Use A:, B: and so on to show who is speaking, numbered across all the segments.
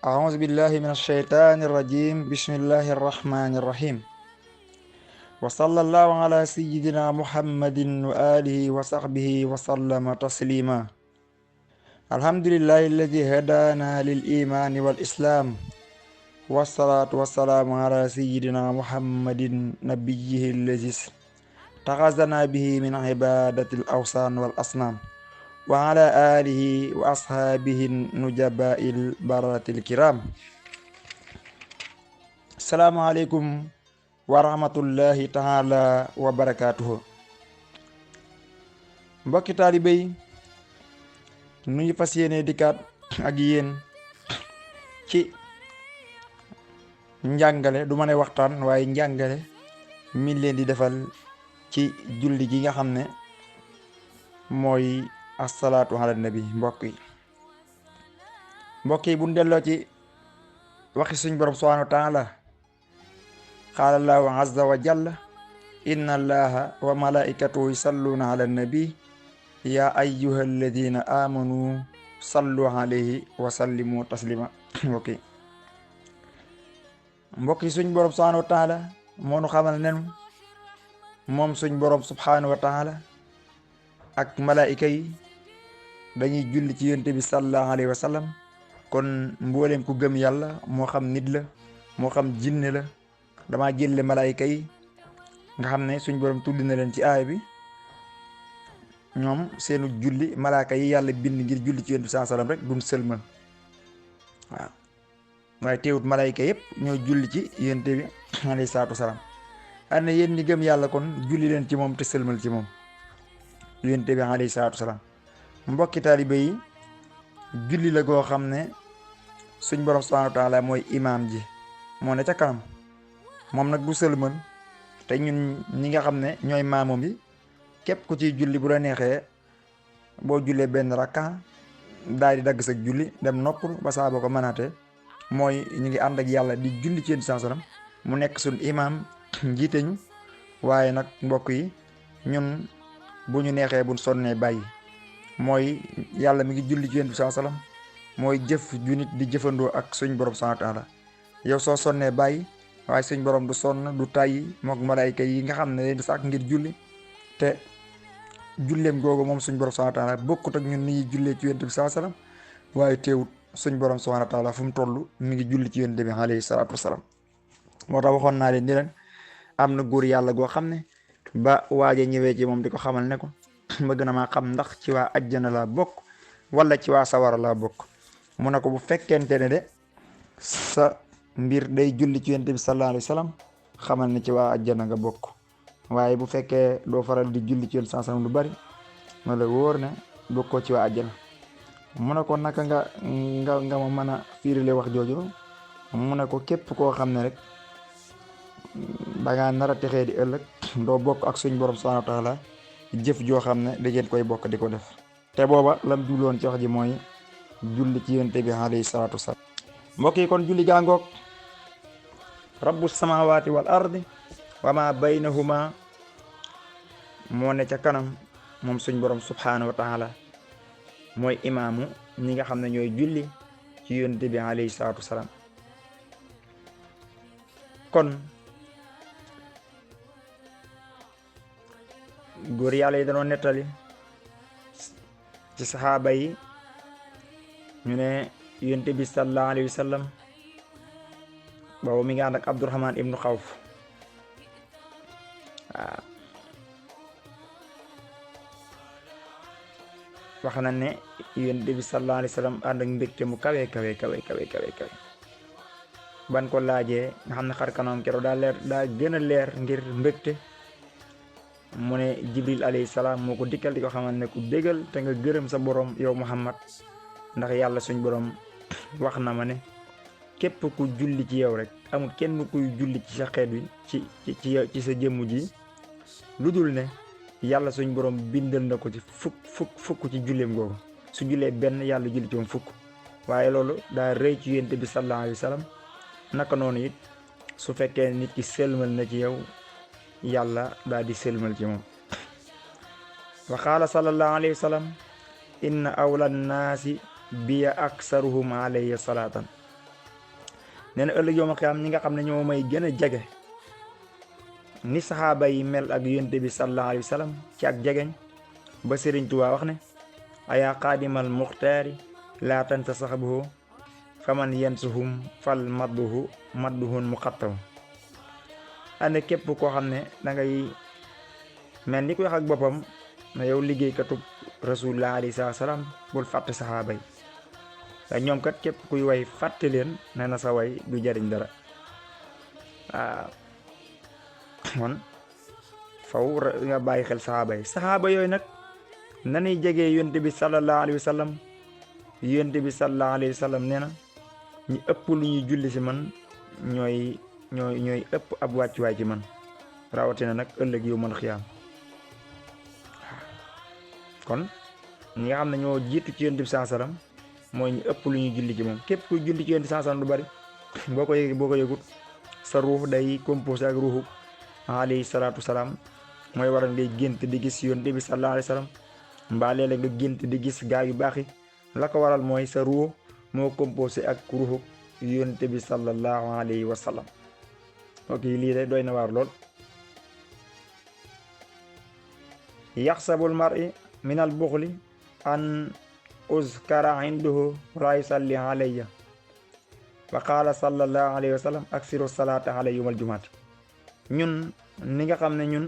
A: أعوذ بالله من الشيطان الرجيم بسم الله الرحمن الرحيم وصلى الله على سيدنا محمد وآله وصحبه وسلم تسليما الحمد لله الذي هدانا للإيمان والإسلام والصلاة والسلام على سيدنا محمد نبيه الذي اتخذنا به من عبادة الأوثان والأصنام وعلى آله وأصحابه النجباء البررة الكرام. السلام عليكم wa rahmatullahi taala wa barakaatuhu. Mbokki taalibe yi nu ñu fas yéene dikkaat ak yéen ci njàngale du ma ne waxtaan waaye njàngale mi leen di defal ci julli gi nga xam ne mooy assalaatu ala nabi. mbokk yi bu ñu delloo ci waxi suñ borom subhaanahu wa taala, qaala allahu azza wa jalla inna allaha wa malaikatahu yusalluna ala nabi ya ayyuha alladina amanu sallu alayhi wa sallimu taslima. mbokk yi suñ borom subhanahu wa taala moo nu xamal nenu moom suñ borom subhanahu wa taala ak malaayika yi dañuy julli ci yonent bi sallallahu alayhi wa sallam. kon mbooleem ku gëm yàlla moo xam nit la moo xam jinne la, dama jëlle malaayika yi nga xam ne suñ borom tudd na leen ci aaya bi, ñoom seenu julli malaaka yi yàlla bind ngir julli ci yonent bi sallallahu alayhi wasallam rek duñ sëlmal. waaw waaye teewut malaayika yëpp ñoo julli ci yonent bi alayhi salaatu wasalaam. am na yéen ñi gëm yàlla kon julli leen ci moom te sëlmal ci moom yonent bi alayhi salaatu wasalaam. mbokki taalibe yi julli la goo xam ne suñ borom subhanahu wa taala mooy imaam ji, moo ne ca kanam, moom nag du sëlmal. te ñun ñi nga xam ne ñooy maamam yi képp ku ciy julli bu la neexee boo jullee benn rakka daal di dagg sa julli dem noppul ba saa boo ko mënaatee. mooy ñu ngi ànd ak yàlla di julli ci yéen sallam mu nekk suñ imaam njiite ñu. waaye nag mbokk yi ñun bu ñu neexee buñ sonnee bàyyi. mooy yàlla mi ngi julli ci yéen sallam mooy jëf ju nit di jëfandoo ak suñ borom subhanahu wa taala. yow soo sonnee bàyyi, waaye suñ borom du sonn du tàyyi mook malaayka yi nga xam ne leen di sàkk ngir julli. te julleem googu moom suñ borom subhanahu wa taala bokkut ak ñun ni ñuy jullee ci yonent bi sallallahu alayhi wasallam. waaye teewut suñ borom subhanahu wa taala fu mu toll mi ngi julli ci yonent bi alayhi salaatu wasalaam. moo tax waxoon naa leen ni leen am na góor yàlla goo xam ne ba waaje ñëwee ci moom di ko xamal ne ko bëgg na maa xam ndax ci waa ajjana laa bokk wala ci waa sawara laa bokk. mu ne ko bu fekkente ne de sa mbir day julli ci yonent bi sallallahu alayhi wasallam xamal ne ci waa ajjana nga bokk. waaye bu fekkee doo faral di julli ci yonent sallallahu alayhi wasallam lu bari ma la wóor ne bokkoo ci waa ajjana. mu ne ko naka nga ma mën a fiirile wax jooju. mu ne ko képp koo xam ne rek dangaa nar a texee di ëllëg doo bokk ak suñ borom subhanahu wa taala jëf joo xam ne da ngeen koy bokk di ko def. te booba lam jubloon ci wax ji mooy julli ci yonent bi alayhi salaatu wasalaam. mbokk yi kon julli gaangoog rabbu samawati wal ardi wa ma baynahuma moo ne ca kanam moom suñ borom subhanahu wa taala mooy imaamu ñi nga xam ne ñooy julli ci yonent bi alayhi salaatu wasalaam. kon góor yàlla yi danoo nettali ci saxaaba yi ñu ne yonent bi sallallahu alayhi wa sallam boobu mi ngi ànd ak Abdurahman ibnu Xawf. waaw wax na ne yonent bi sallallahu alayhi wa sallam ànd ak mbégte mu kawe ban ko laajee nga xam ne xar kanam keroog daa gën a leer ngir mbégte. mu ne Jibril alayhi salaam moo ko dikkal di ko xamal ne ku bégal te nga gërëm sa borom yow Muhammad, ndax yàlla suñ borom wax na ma ne képp ku julli ci yow rek amul kenn kuy julli ci sa xeet wi ci sa jëmm ji lu dul ne yàlla suñ borom bindal na ko ci fukk ci julleem googu. su jullee benn yàlla julli ci moom fukk. waaye loolu daa rëy ci yonent bi sallallahu alayhi wa sallam. naka noonu it su fekkee nit ki sëlmal na ci yow yàlla daal di sëlmal ci moom. wa qaala sallallahu alayhi wa sallam inna awla nnaasi biya aksaruhum alayya salaatan nee na ëllëg yawmal qiyaam ñi nga xam ne ñoo may gën a jege ni saxaaba yi mel ak yonent bi sallallahu alayhi wa sallam ci ak jegeñ ba Sëriñ Tuubaa wax ne ayaa qaadimal muxtaari laa tansa saxabahu faman yansuhum fal madduhun muqattam ane képp koo xam ne da ngay mel ni ku wax ak boppam na yow liggéeykatub rasulullah alayhi salaam bul fàtte saxaaba yi te ñoom kat képp kuy way fàtte leen nee na sa way du jariñ dara waaw kon faw nga bàyyi xel saxaaba yooyu nag nanuy jegee yonent bi sallallahu alayhi wa sallam yonent bi sallallahu alayhi wa sallam nee na ñi ëpp lu ñuy julli ci man ñooy ëpp ab wàccuwaay ci man rawatina nag ëllëg yow man xiyaam kon ñi nga xam ne ñoo jiitu ci yonent bi sallallahu alayhi wa sallam mooy ñu ëpp lu ñuy julli ci moom képp kuy julli ci yonent bi sallallahu alayhi wa sallam lu bari boo ko yëgut sa ruux day composé ak ruuxu alayhi salaatu salaam mooy waral ngay gént di gis yonent bi sallallahu alayhi wa sallam mbaa léeg-léeg nga gént di gis gaa yu baax yi la ko waral mooy sa ruux moo composé ak ruuxu yonent bi sallallahu alayhi wa sallam ok lii de doy na waar lool. yaxsabul mar'i min al buxli an uzkara indahu wala yusalli alayya wa qaala sallallahu alayhi wa sallam aksiru salaata alayya yawmal jumaat ñun ni nga xam ne ñun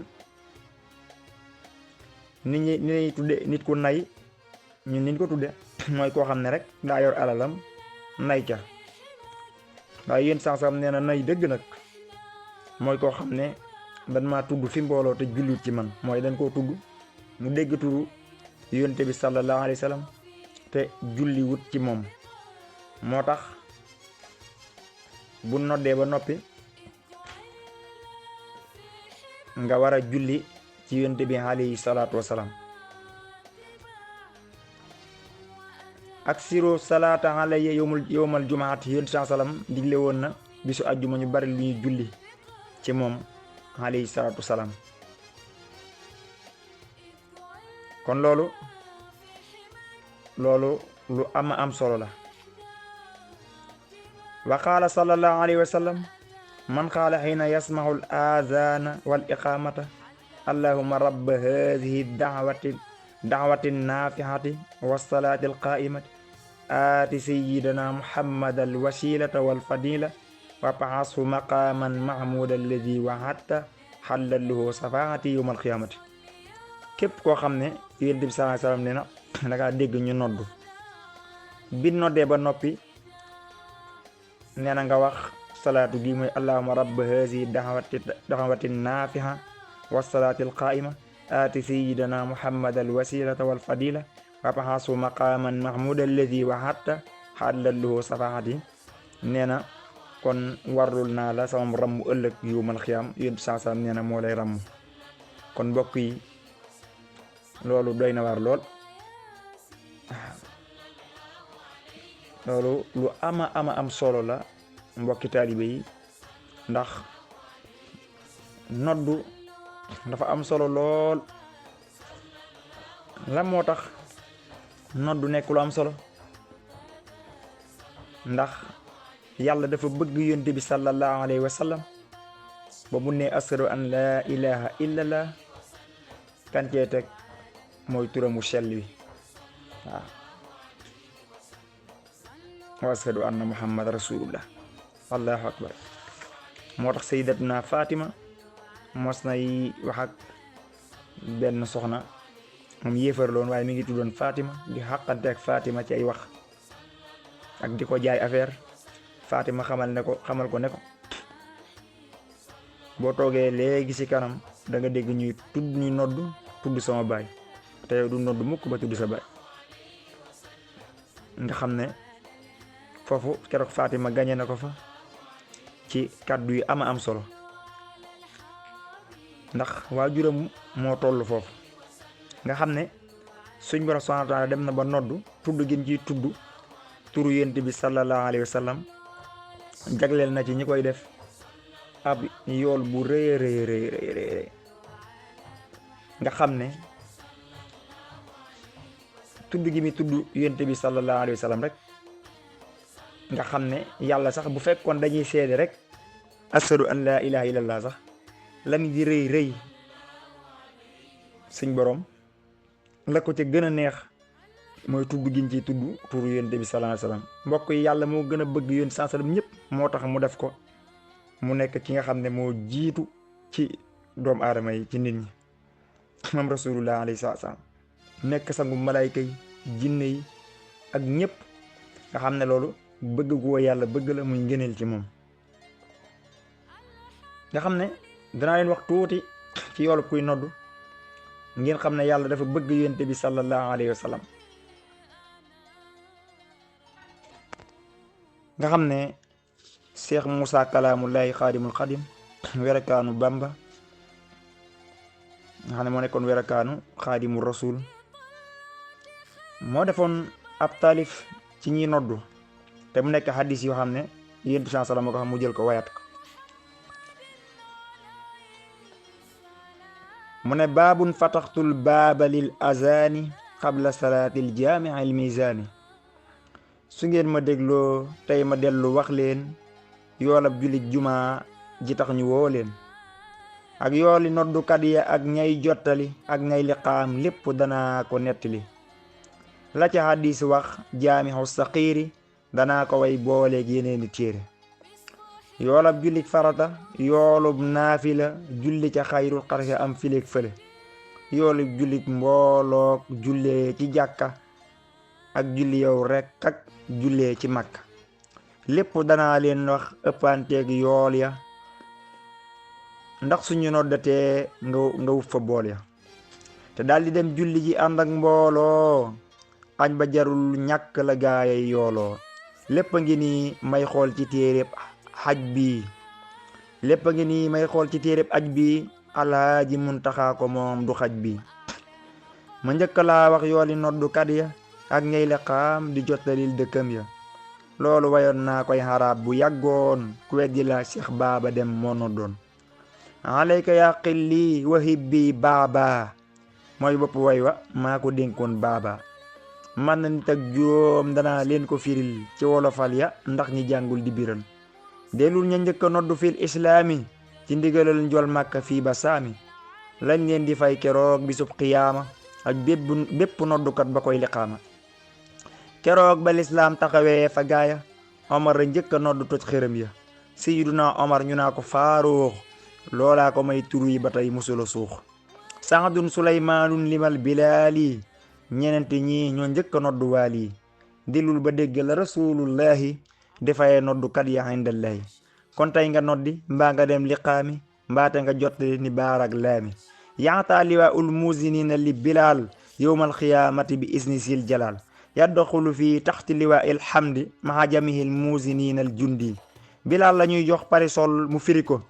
A: ni ñuy tudde nit ku nay ñun niñ ko tudde mooy koo xam ne rek daa yor alalam nay ca waaye yéen sansam nee na nay dëgg nag mooy koo xam ne dañ maa tudd fi mbooloo te jullit ci man mooy dañ koo tudd mu dégg turu yonent bi sallallahu alayhi wa sallam te julli wut ci moom moo tax bu noddee ba noppi nga war a julli ci yonent bi alayhi salaatu wasalaam ak siro salaata alayya yowmal jumaat yonent salaam digle woon na bisu àjjuma ñu bari lu ñuy julli ci moom alayhi salaatu wasalaam kon loolu lu am solo la wa qaala sallallahu alayhi wa sallam man qaala xiina yasmahu al aadaana wal iqaamata allahumma rabba haadihi da'wati naafihati wassalaati alqaa'imati aati sayyidina muhammad alwasilata walfadila wa ba'ashu maqaaman mahmuuda alladi wa'adta xallal lahu safaati yawma alqiyaamati képp koo xam ne yonent bi sallallahu alayhi wa sallam nee na dangaa dégg ñu noddu bi noddee ba noppi nee na nga wax salaatu gi mooy allahumma rabba hazihi da'wati naafiha wassalaati alqaa'ima aati sayyidina muhammad alwasilata walfadila wa ba'ashu maqaaman mahmuuda alladi wa'adta xallal lahu safaati nee na kon warlul naa la sama ramm ëllëg yawmal xiyaam yonent bi sallallahu alayhi wa sallam nee na moo lay ramm kon mbokk yi loolu doy na waar lool loolu lu am solo la mbokki taalibe yi ndax noddu dafa am solo lool lan moo tax noddu nekk lu am solo ndax yàlla dafa bëgg yonent bi sallallahu alayhi wa sallam ba mu ne ashhadu an laa ilaha illallah kan cee teg mooy turamu sell wi waaw wa ashhadu anna muhammad rasulullah allahu akbar moo tax sayyidatuna Fatima mos nay wax ak benn soxna moom yéefar loon waaye mi ngi tuddoon Fatima di xàqante ak Fatima ci ay wax ak di ko jaay affaire Fatima xamal ko ne ko boo toogee léegi ci kanam da nga dégg ñuy noddu tudd sama baay te yow du noddu mukk ba tudd sa baay nga xam ne foofu keroog Fatima gañe na ko fa ci kàddu yi am solo ndax waajuram moo toll foofu nga xam ne suñ borom subhanahu wa ta'ala dem na ba noddu tudd gin ci tudd turu yonent bi sallallahu alayhi wa sallam jagleel na ci ñi koy def ab yool bu rëy nga xam ne tudd gi mi tudd yonent bi sallallahu alayhi wa sallam rek nga xam ne yàlla sax bu fekkoon dañuy seede rek ashadu an laa ilaha illallah sax lam di rëy rëy suñ borom la ko ca gën a neex mooy tudd giñ ci tudd turu yonent bi sallallahu alayhi wasallam mbokk yi yàlla moo gën a bëgg yonent sallallahu alayhi wasallam ñëpp moo tax mu def ko mu nekk ki nga xam ne moo jiitu ci doomu aadama yi ci nit ñi moom rasulullah alayhi salaam nekk sangu malaayka yi jinne yi ak ñëpp nga xam ne loolu bëgg goo yàlla bëgg la muy ngëneel ci moom nga xam ne danaa leen wax tuuti ci yoolu kuy noddu ngeen xam ne yàlla dafa bëgg yonent bi sallallahu alayhi wasallam nga xam ne Cheikh Moussa Kalaamullahi xaadimul xadim werakaanu Bamba nga xam ne moo nekkoon werakaanu xaadimu rasul moo defoon ab taalif ci ñi noddu te mu nekk hadis yoo xam ne yéen bi sallam moo ko xam mu jël ko wayat ko mu ne baabun fataxtul baaba lil azani qabla salaatil jaami al mizaani su ngeen ma dégloo tey ma dellu wax leen yoolab julit jumaa ji tax ñu woo leen ak yooli noddukat ya ak ñay jottali ak ñay liqaam lépp danaa ko nettali la ca hadis wax jaamixu saqiiri danaa ko way booleeg yeneeni téere yoolab jullik farata yoolub naafila julli ca xayrul xarxe am fileeg fële yoolub jullik mbooloog jullee ci jàkka ak julli yow rekk ak jullee ci makka lépp danaa leen wax ëppanteeg yool ya ndax suñu noddatee nga wuf fa bool ya te daldi dem julli ji ànd ak mbooloo añ ba jarul ñàkk la gaayay yooloo lépp a ngi nii may xool ci téereb xaj bi lépp a ngi nii may xool ci téereb aj bi alhaaji muntaxaa ko moom du xaj bi ma njëkk laa wax yooli noddukat ya ak ñay liqaam di jottalil dëkkam ya loolu wayoon naa koy xaraab bu yàggoon ku weddi la Seex Baaba Dem moo noddoon alayka yaa xilli wa hibbi baaba mooy bopp way wa maa ko dénkoon baaba man na nit ak juróom danaa leen ko firil ci wolofal ya ndax ñi jàngul di biral delul ña njëkk a noddu fil islaami ci ndigalal njol màkka fii ba saami lañ leen di fay keroog bisub qiyaama ak bépp noddukat ba koy liqaama keroog ba lislaam taxawee fa gaaya omar a njëkk a noddu toj xërëm ya sayyiduna omar ñu naa ko faaruux loolaa ko may turu yi ba tey musula suux saadun suleymaanun limal bilaali ñenente ñi ñoo njëkk a noddu waali dilul ba dégg la rasulullahi defayee noddukat ya indallahi kon tey nga noddi mbaa nga dem liqaami mbaate nga jottali ni baarak laami yaxtaa liwaa ul musinina li bilaal yowmal xiyaamati bi isni sil jalaal yaddaxulu fii taxti liwaa il hamdi maha jamihil musinina al jundi bilaal la ñuy jox parisol mu firi ko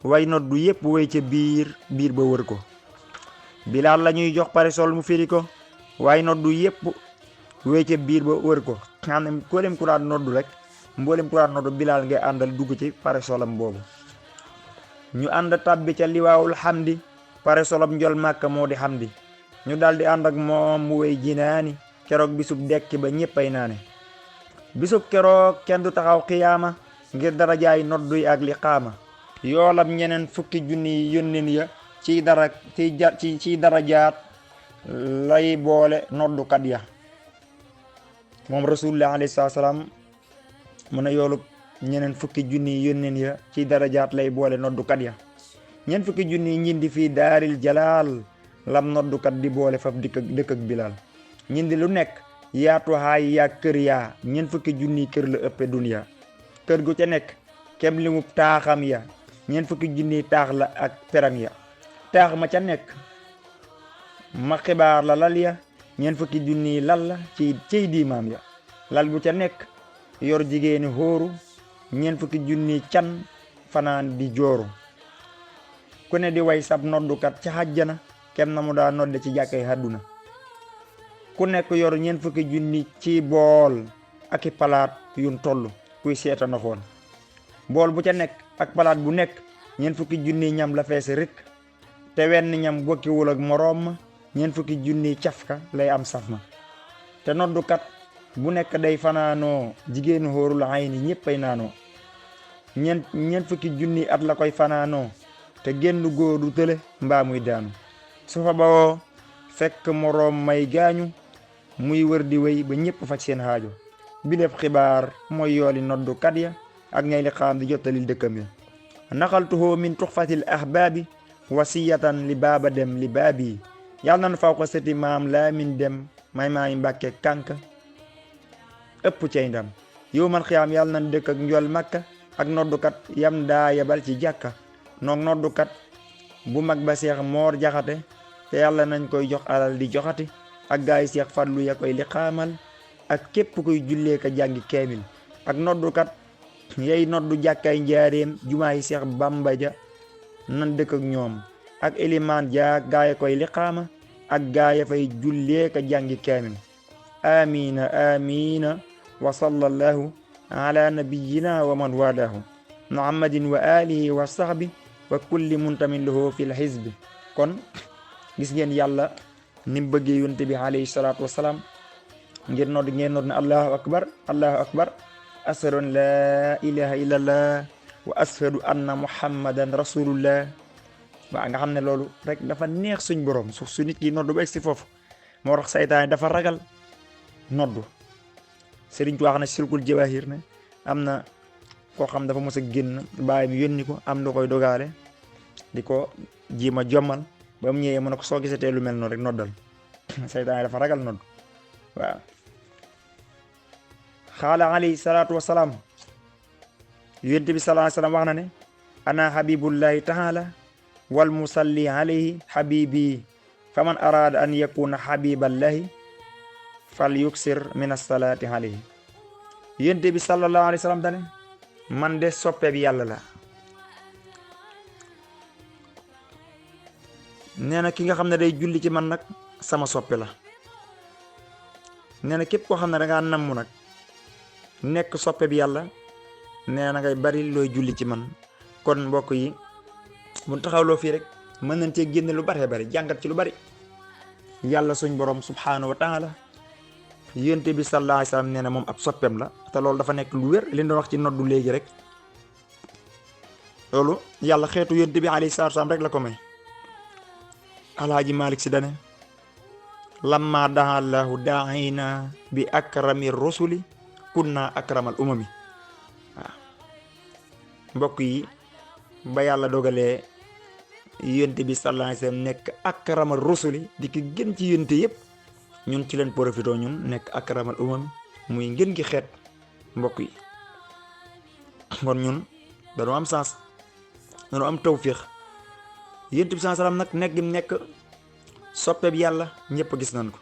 A: way noddu yépp way ca biir ba wër ko bilaal la ñuy jox parisol mu firi ko way noddu yépp way ca biir ba wër ko xam ne mboolem ku daan noddu rek mboolem ku daan noddu bilaal ngay àndal dugg ci parisolam boobu ñu ànd tàbbi ca liwaawul hamdi parisolam njol màkka moo di hamdi ñu daldi ànd ak moom mu way jinaani keroog bisub dekki ba ñéppay naane bisub keroog kenn du taxaw xiyaama ngir darajaay nodduy ak liqaama yoolam ñeneen fukki junni yónneen ya ciy darajaat lay boole noddukat ya moom rasulullah alayhi salaam mu ne yoolub ñeneen fukki junni yónneen ya ciy darajaat lay boole noddukat ya ñeen fukki junni ñindi fii daaril jalaal lam noddukat di boole faf dëkk ak bilaal ñindi lu nekk yaatu haay yaa kër yaa ñeen fukki junni kër la ëppe duniya kër gu ca nekk kem li mu taaxam ya ñeen fukki junni taax la ak perang ya taax ma ca nekk ma xibaar la lal ya ñeen fukki junni lal la ci ciy diimaam ya lal bu ca nekk yor jigéeni hóoru ñeen fukki junni can fanaan di jooru ku ne di way sab noddukat ca xajjana kem na mu daa nodde ci jàkkay àdduna ku nekk yor ñeen fukki junni ci bool ak i palaat yun toll kuy seeta na xoon bool bu ca nekk ak palaat bu nekk ñeen fukki junni ñam la fees rek te wenn ñam bokkiwul ak moroom ma ñeen fukki junni cafka lay am saf ma te noddukat bu nekk day fanaanoo jigéenu xóorul ayni ñëppay naanoo ñeent fukki junni at la koy fanaanoo te génn góor du tële mbaa muy daanu su fa bawoo fekk moroom may gaañu muy wër di wéy ba ñëpp faj seen xaajo bi lépp xibaar mooy yooli noddukat ya ak ñay li xaam di jottalil dëkkam ya naqaltuhu min tuxfatil ahbaabi wasiyatan li baaba dem li baabi yàlla nan faw ko seti maam laamin dem may maayi mbàkke kànk ëpp cay ndam yow man xiyaam yàlla nan dëkk ak njol makka ak noddukat yam daa yebal ci jàkka noog noddukat bu mag ba seex moor jaxate te yàlla nañ koy jox alal di joxati ak gaay seex fadlu ya koy liqaamal ak képp kuy jullee ka jàngi keemil ak noddukat yey noddu jàkkaay njaareem jumaa yi seex bamba ja nan dëkk ak ñoom ak elimaan ja gaaya koy liqaama ak gaaya fay jullee ka jàngi keemil amina amina wa sallallahu ala nabiyina wa man walaahu muhammadin wa alihi wa sahbi wa kulli muntamin lahu fil hizbi kon gis ngeen yàlla ni mu bëggee yonte bi alayhi salaatu wasalaam ngeen nodd ne allahu akbar ashhadu an laa ilaha illallah wa ashhadu anna muhammadan rasulullah waaw nga xam ne loolu rek dafa neex suñ borom su nit ki nodd ba egsi foofu moo tax saytaane dafa ragal noddu Sëriñ Tuubaa wax na silkul jawahir ne am na koo xam dafa mos a génn bàyyi mi yónni ko am lu koy dogaale di ko jiima jommal ba mu ñëwee mu ne ko soo gisatee lu mel noonu rek noddal saytaane dafa ragal nodd waaw xaala alayhi salaatu wasalaam yonent bi sallallahu alayhi wasallam wax na ne ana habibullahi taala wal musalli alayhi habibi faman arada an yakuna habiballahi fal yuksir min as-salaati alayhi yonent bi sallallahu alayhi wasallam dane man de soppe bi yàlla la nee na ki nga xam ne day julli ci man nag sama soppe la nee na képp koo xam ne dangaa namm nag nekk soppe bi yàlla nee na ngay bari looy julli ci man kon mbokk yi bu taxawloo fii rek mën nañ cee génne lu baree bari jàngat ci lu bari yàlla suñ borom subhanahu wa taala yonent bi sallallahu alayhi wasallam nee na moom ab soppeem la te loolu dafa nekk lu wér li ñu doon wax ci noddu léegi rek loolu yàlla xeetu yonent bi alayhi salaatu wasallam rek la ko may alhaaji malik si dane lamma daha allahu daahina bi akrami rusuli kunna akramal umami waaw mbokk yi ba yàlla dogalee yonent bi sallallahu alayhi wasallam nekk akramal rusuli di ki gën ci yonent yëpp ñun ci leen profité ñun nekk akramal umami muy ngën gi xeet mbokk yi kon ñun dañoo am sens dañoo am tawfiix yonent bi sallallahu alayhi wasallam nag nekk gi nekk soppe bi yàlla ñëpp gis nañ ko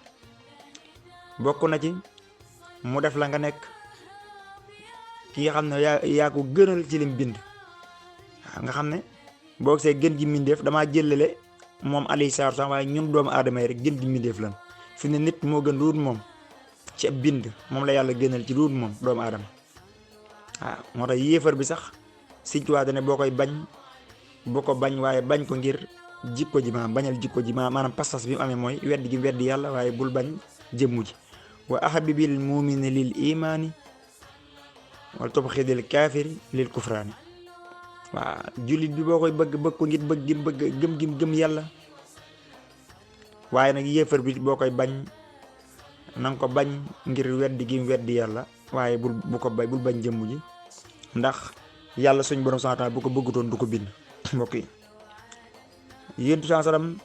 A: bokk na ci mu def la nga nekk ki nga xam ne yaa ko gënal ci lim bind nga xam ne boo gisee gën gi mindeef damaa jëlale moom alayhi salaatu wasallam waaye ñun doomu aadama yi rek gën gi mindeef lan fi ne nit moo gën luut moom ci ab bind moom la yàlla gënal ci luut moom doomu aadama waaw moo tax yéefar bi sax Sëriñ Tuubaa dane boo koy bañ boo ko bañ waaye bañ ko ngir jikko ji maanaam bañal jikko ji maanaam pas-pas bi mu amee mooy weddi gi weddi yàlla waaye bul bañ jëmmu ji wa ahbibil mu'mini lil imaani wal tubxidil kaafiri lil kufraani waaw jullit bi boo koy bëgg ko ngir bëgg gëm yàlla waaye nag yéefar bi boo koy bañ nanga ko bañ ngir weddi gi weddi yàlla waaye bul bañ jëmmu ji ndax yàlla suñ borom subhaanahu wa ta'aala bu ko bëggutoon du ko bind mbokk yi yonent bi sallam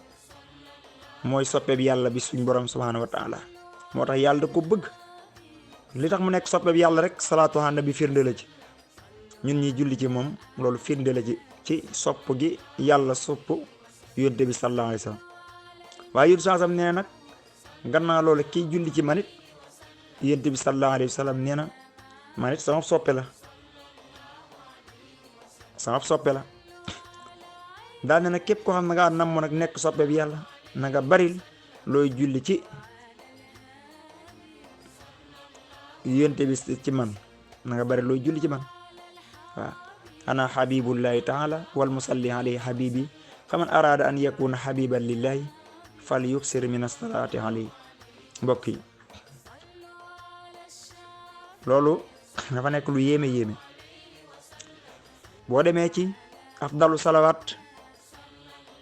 A: mooy soppe bi yàlla bi suñ borom subhaanahu wa ta'aala moo tax yàlla da ko bëgg li tax mu nekk soppe bi yàlla rek salaatu ala nabi firnde la ci ñun ñi julli ci moom loolu firnde la ci sopp gi yàlla sopp yonent bi sallallahu alayhi wa sallam waaye yonent bi sallam nee na nag gannaaw loolu kiy julli ci manit yonent bi sallallahu alayhi wa sallam nee na manit sama soppe la daal ne nag képp koo xam ne nga nam nag nekk soppe bi yàlla na nga baril looy julli ci yonent bi ci man na nga baril looy julli ci man waaw ana habibullahi taala wal musalli alayhi habibi faman arada an yakuna habiban lillahi fal yuksir min as-salati alayhi mbokk yi loolu dafa nekk lu yéeme boo demee ci afdalu salawaat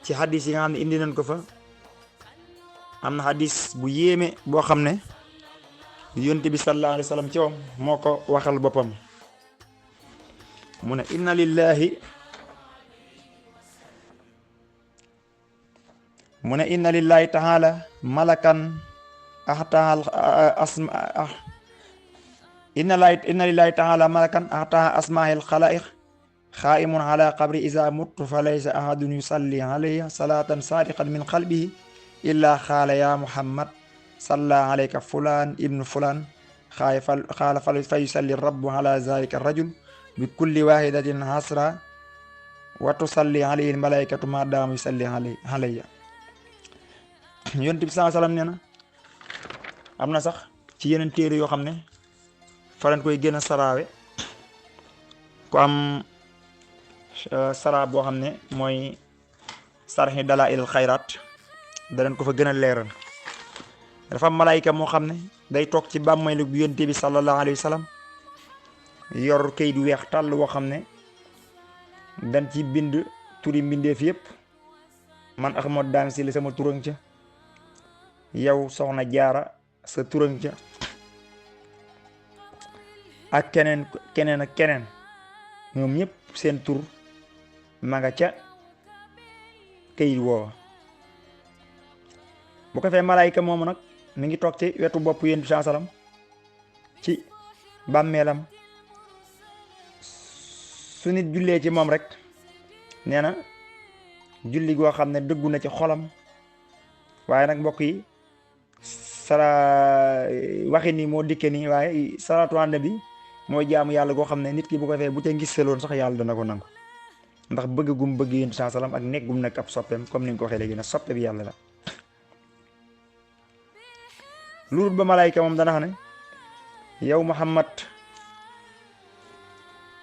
A: ci hadis yi nga xam ne indi nañ ko fa am na hadis bu yéeme boo xam ne yonent bi sallallahu alayhi wa sallam ci moom moo ko waxal boppam mu ne inna lillahi taala malakan inna lillahi taala malakan ahtaha asmaahil xalaiq xaa'imun ala qabri iza muttu fa laysa ahadun yusalli alayya salatan sadiqan min qalbihi illa xaala ya muhammad salla alayka fulan ibnu fulan xaala fa yusalli rabbu ala zalika rajul bi kulli wahidatin hasra wa tusalli alayhi almalaikatu ma dama yusalli alayya. Yonent bi sallallahu alayhi wasallam nee na am na sax ci yeneen téere yoo xam ne fa lañ koy gën a saraawe ku am sara boo xam ne mooy sarxi dalaa'ilul xayraat danañ ko fa gën a leeral. dafa am malaayika moo xam ne day toog ci bàmmeelu bu Yonent bi sallallahu alayhi wasallam yor kayit weex tàll woo xam ne dañ ci bind turi mbindeef yëpp man Ahmad Dame Sylla sama turan ca yow soxna jaara sa turan ca ak keneen ak keneen ñoom ñëpp seen tur ma nga ca kayit woowa. bu ko fee malaayika moomu nag mi ngi toog ci wetu bopp Yonent bi sallallahu alayhi wasallam ci bàmmeelam su nit jullee ci moom rek nee na julli goo xam ne dëggu na ci xolam. waaye nag mbokk yi waxi ni moo dikke nii waaye salaatu ala nabi mooy jaamu yàlla goo xam ne nit ki bu ko fee bu ca ngis seloon sax yàlla dana ko nangu ndax bëgg gum bëgg Yonent bi sallallahu alayhi wasallam ak nekk gum nekk ab soppeem comme ni nga ko waxee léegi nag soppe bi yàlla la. loolu ba malaayka moom dana xam ne yow Muhammad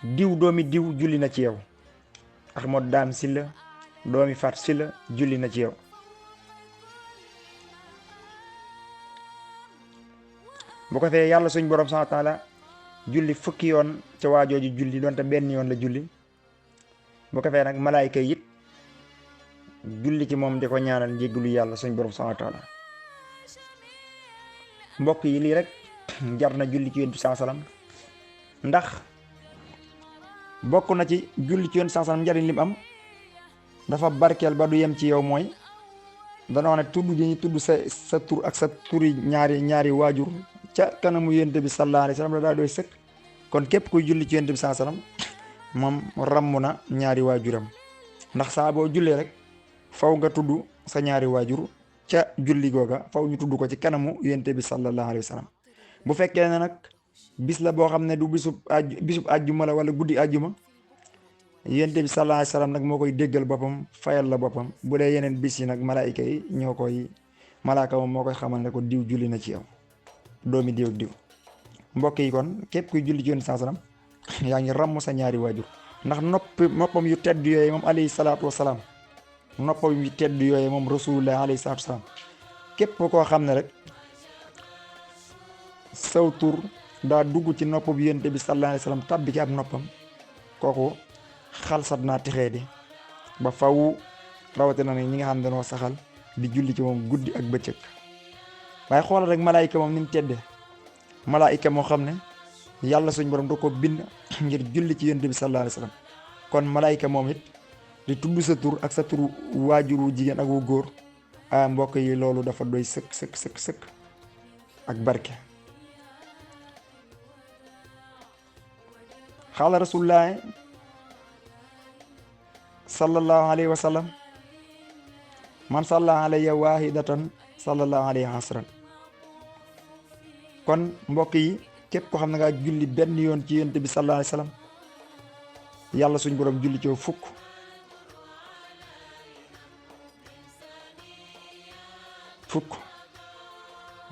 A: diw doomi diw julli na ci yow Ahmad Dame Sylla doomi Fat Sylla julli na ci yow. bu ko fee yàlla suñ borom subhanahu wa taala julli fukki yoon ca waajooju julli doonte benn yoon la julli. bu ko fee nag malaayka it julli ci moom di ko ñaanal njéggalu yàlla suñ borom subhanahu wa taala. mbokk yi lii rek jar na julli ci Yonent bi sallallahu alayhi wasallam ndax bokk na ci julli ci Yonent bi sallallahu alayhi wasallam njariñ lim am dafa barkeel ba du yem ci yow mooy danoo ne tudd gi ñu tudd sa tur ak sa turi ñaari waajur ca kanamu Yonent bi sallallahu alayhi wasallam la daa doy sëkk. kon képp kuy julli ci Yonent bi sallallahu alayhi wasallam moom ramm na ñaari waajuram ndax saa boo jullee rek faw nga tudd sa ñaari waajur ca julli googa faw ñu tudd ko ci kanamu Yonent bi sallallahu alayhi wasallam. bu fekkee ne nag bis la boo xam ne du bisub àjjuma la wala guddi àjjuma Yonent bi sallallahu alayhi wasallam nag moo koy déggal boppam fayal la boppam. bu dee yeneen bis yi nag malaayika yi malaaka moom moo koy xamal ne ko diw julli na ci yow doomi diw ak diw. mbokk yi kon képp kuy julli ci Yonent bi sallallahu alayhi wasallam yaa ngi ramm sa ñaari waajur ndax noppam yu tedd yooyu moom alayhi salaatu wasalaam noppam yu tedd yooyu moom rasulullah alayhi salaatu wasalaam képp koo xam ne rek saw tur daa dugg ci nopp bi Yonent bi sallallahu alayhi wasallam tabbi ci ab noppam kooku xalsat naa texee di ba faw rawatina nag ñi nga xam ne dañoo saxal di julli ci moom guddi ak bëccëg. waaye xoolal rek malaayika moom ni mu tedde malaayika moo xam ne yàlla suñ borom da ko bind ngir julli ci Yonent bi sallallahu alayhi wasallam. kon malaayika moom it di tudd sa tur ak sa tur waajuru jigéen ak wu góor mbokk yi loolu dafa doy sëkk ak barke. xaala rasulullah sallallahu alayhi wa sallam man salla alayya wahidatan sallallahu alayhi asran. kon mbokk yi képp ko xam ne nga julli benn yoon ci Yonent bi sallallahu alayhi wa sallam yàlla suñ borom julli ci fukk.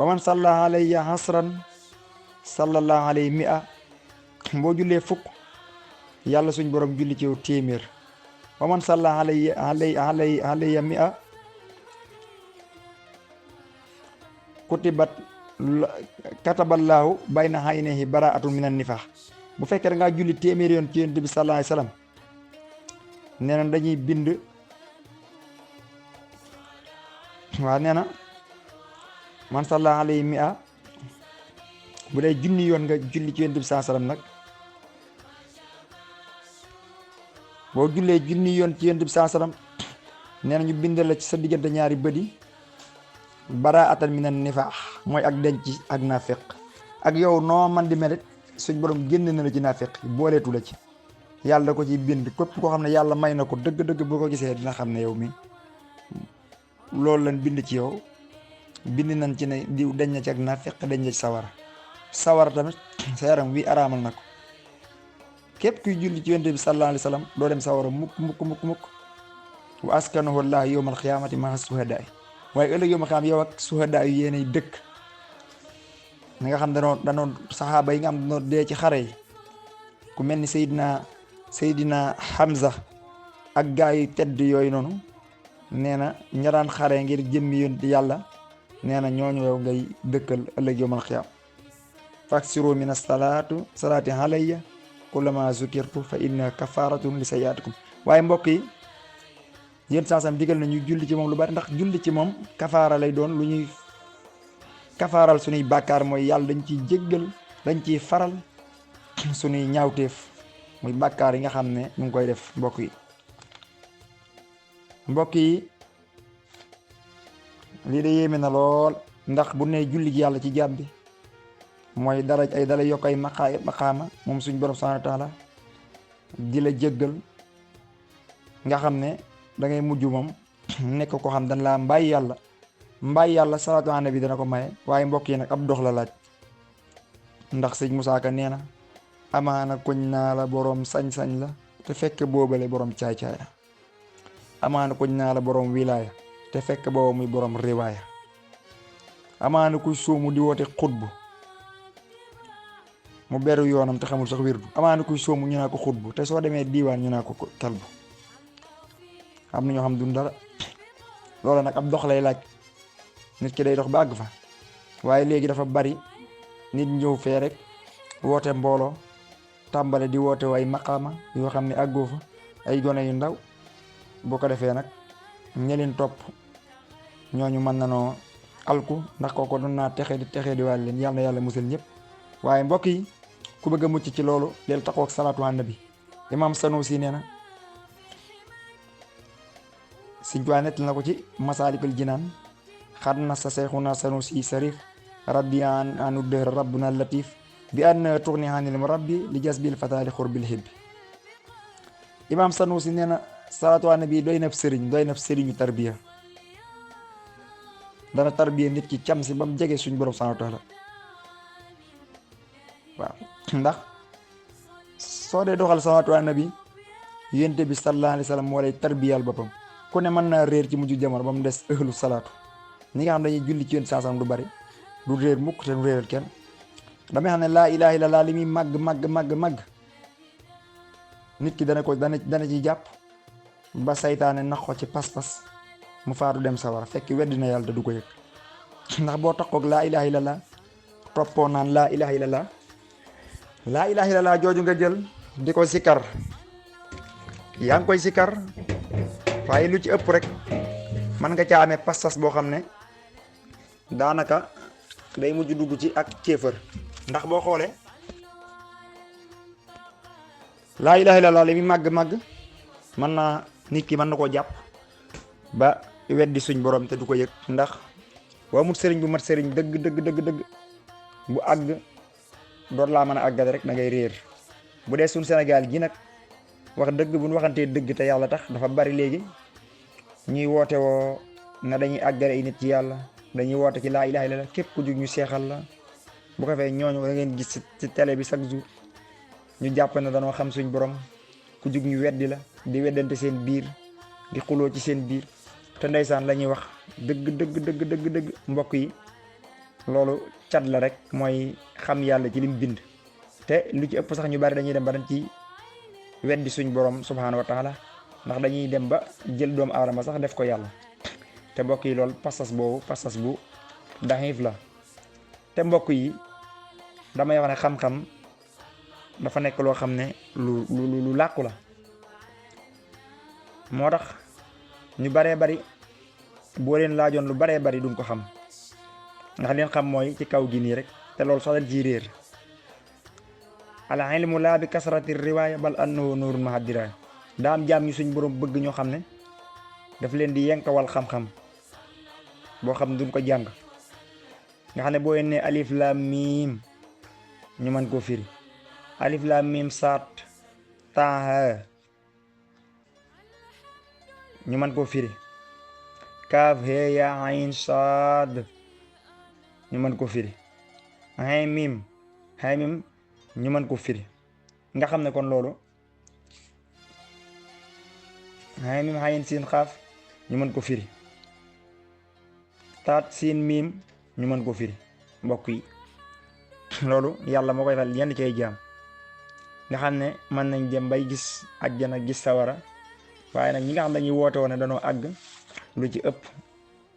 A: wa man salla alayya asran sallallahu alayhi mi'a. boo jullee fukk yàlla suñ borom julli ci yow téeméer. wa man salla alayya mi'a kutibat kataballaahu bayna aynayhi baraatun minan nifaax. bu fekkee da ngaa julli téeméeri yoon ci yonent bi sallallahu alayhi wasallam nee na dañuy bind waaw nee na man salla alayhi mi'a bu dee junni yoon nga julli ci yonent bi sallallahu alayhi wasallam nag boo jullee junni yoon ci yonent bi sallallahu alayhi wasallam nee na ñu bindal la ci sa diggante ñaari bët yi baraatan minan nifaax mooy ak denc ak naafeq. ak yow noo man di melit suñ borom génn na la ci naafeq booleetu la ci. yàlla da ko ci bind képp koo xam ne yàlla may na ko dëgg-dëgg boo ko gisee dina xam ne yow mi loolu lañ bind ci yow. bind nañ ci ne diw dañ na ci ak naafeq dañ na ci sawara tamit sa yaram wi araamal na ko. képp kuy julli ci yonent bi sallallahu alayhi wasallam doo dem sawara mukk wa askanahu Allah yawmal xiyaamati maa suhadaa waaye ëllëg yawmal xiyaama yow ak suhadaa yu yéenay dëkk. ñi nga xam danoo saxaaba yi nga xam danoo dee ci xare yi ku mel ni Seydina Hamza ak gaa yu tedd yooyu noonu nee na ña daan xare ngir jëmmi yonent yàlla nee na ñooñu yow ngay dëkkal ëllëg yawmal xiyaama. faksiru min salaati alayya kullama zukirtu fa inna kafaratun li sayyiatikum. waaye mbokk yi yéen saasam digal na ñu julli ci moom lu bari ndax julli ci moom kafaara lay doon lu ñuy kafaaral suñuy bàkkaar mooy yàlla dañ ciy jéggal dañ ciy faral suñuy ñaawteef muy bàkkaar yi nga xam ne ñu ngi koy def. mbokk yi lii de yéeme na lool ndax bu ne julli gi yàlla ci jaam bi mooy dara yokk ay maqaama moom suñ borom subhanahu wa taala di la jéggal nga xam ne da ngay mujj moom nekk ko xam dañ laa mbaay yàlla salaatu ala nabi dana ko maye. waaye mbokk yi nag ab dox la laaj ndax sëñ Musaa Ka nee na amaana kuñ naa la boroom sañ-sañ la te fekk boobale boroom caay-caay la. amaana kuñ naa la boroom wilaaya te fekk booba muy boroom riwaaya. amaana kuy sóomu di woote xutbu mu beru yoonam te xamul sax wirdu. amaana kuy sóomu ñu naa ko xutbu te soo demee diiwaan ñu naa ko kalbu. am na ñoo xam duñ dara. loolu nag ab dox lay laaj nit ki day dox ba àgg fa. waaye léegi dafa bari nit ñëw fee rek woote mbooloo tàmbale di woote way maqaama yoo xam ne àggoo fa ay gone yu ndaw. boo ko defee nag ñeleen topp ñooñu mën nanoo alku ndax kooko doon naa texe di wàll leen yàlla musal ñëpp. waaye mbokk yi ku bëgg a mucc ci loolu del taxaw ak salaatu ala nabi. Imam Sanusi nee na Sëñ Tuubaa nett na ko ci Masaalikul Jinaan xad na sa Seexuna Sanusi sarif radiyan anu dëhra rabbuna latif bi an tuxni anil murabbi li jasbil fataali xurbil hibbi. Imam Sanusi nee na salaatu ala nabi doy na sëriñu tarbiya. dana tarbiya nit ki cam si ba mu jege suñ borom subhaanahu wa taala. waaw ndax soo dee doxal salaatu ala nabi yonent bi sallallahu alayhi wa sallam moo lay tarbiyal boppam. ku ne mën naa réer ci mujj jamono ba mu des ëhlu salaatu. ñi nga xam dañuy julli ci yonent saasam du bari du réer mukk te du réeral kenn. damay xam ne laa ilaaha illallaah li muy màgg nit ki dana ci jàpp ba saytaane nax ko ci pas-pas mu faatu dem sawara fekk weddi na yàlla te du ko yëg. ndax boo taxoog laa ilaaha illallaah toppoo naan laa ilaaha illallaah jooju nga jël di ko sikkar yaa ngi koy sikkar waaye lu ci ëpp rek mën nga caa amee pas-pas boo xam ne daanaka day mujj dugg ci ak kéefër. ndax boo xoolee laa ilaaha illallaah li muy màgg mën naa nit ki mën na koo jàpp ba weddi suñ borom te du ko yëg. ndax boo amul sëriñ bu mat sëriñ dëgg bu àgg doon laa mën a àggale rek da ngay réer. bu dee suñ Sénégal gi nag wax dëgg bu ñu waxantee dëgg te yàlla tax dafa bari léegi ñuy woote woo na dañuy àggale ay nit ci yàlla dañuy woote ci laa ilaaha illallaah képp ku jug ñu seexal la. bu ko fee ñooñu da ngeen gis ci télé bi chaque jour ñu jàpp ne dañoo xam suñ borom ku jug ñu weddi la di weddante seen biir di xuloo ci seen biir te ndeysaan la ñuy wax dëgg mbokk yi loolu cat la rek mooy xam yàlla ci lim bind. te lu ci ëpp sax ñu bari dañuy dem ba dañ ci weddi suñ borom subhaanahu wa taala ndax dañuy dem ba jël doomu aadama sax def ko yàlla. te mbokk yi loolu passas bu daxiif la te mbokk yi damay wax ne xam-xam dafa nekk loo xam ne lu làqu la. moo tax ñu baree bari boo leen laajoon lu baree bari duñ ko xam ndax leen xam mooy ci kaw gi nii rek te loolu sax dañ ciy réer. al ilmu laa bi kasrati riwaaya bal annahu nuurun ma'a diraaya. daa am jaam ñu suñ borom bëgg ñoo xam ne daf leen di yenkawal xam-xam boo xam ne duñ ko jàng nga xam ne boo yennee alif laam miim ñu mën koo firi. alif laam miim saat taaha ñu mën koo firi. kaaf hee yaa ayn saad ñu mën koo firi. hay miim ñu mën koo firi. nga xam ne kon loolu hay miim hayin siin xaaf ñu mën ko firi. taat siin miim ñu mën ko firi. mbokk yi loolu yàlla moo koy fal yenn ci ay jaam nga xam ne mën nañ dem bay gis àjjana gis sawara waaye nag ñi nga xam dañuy woote woon ne dañoo àgg lu ci ëpp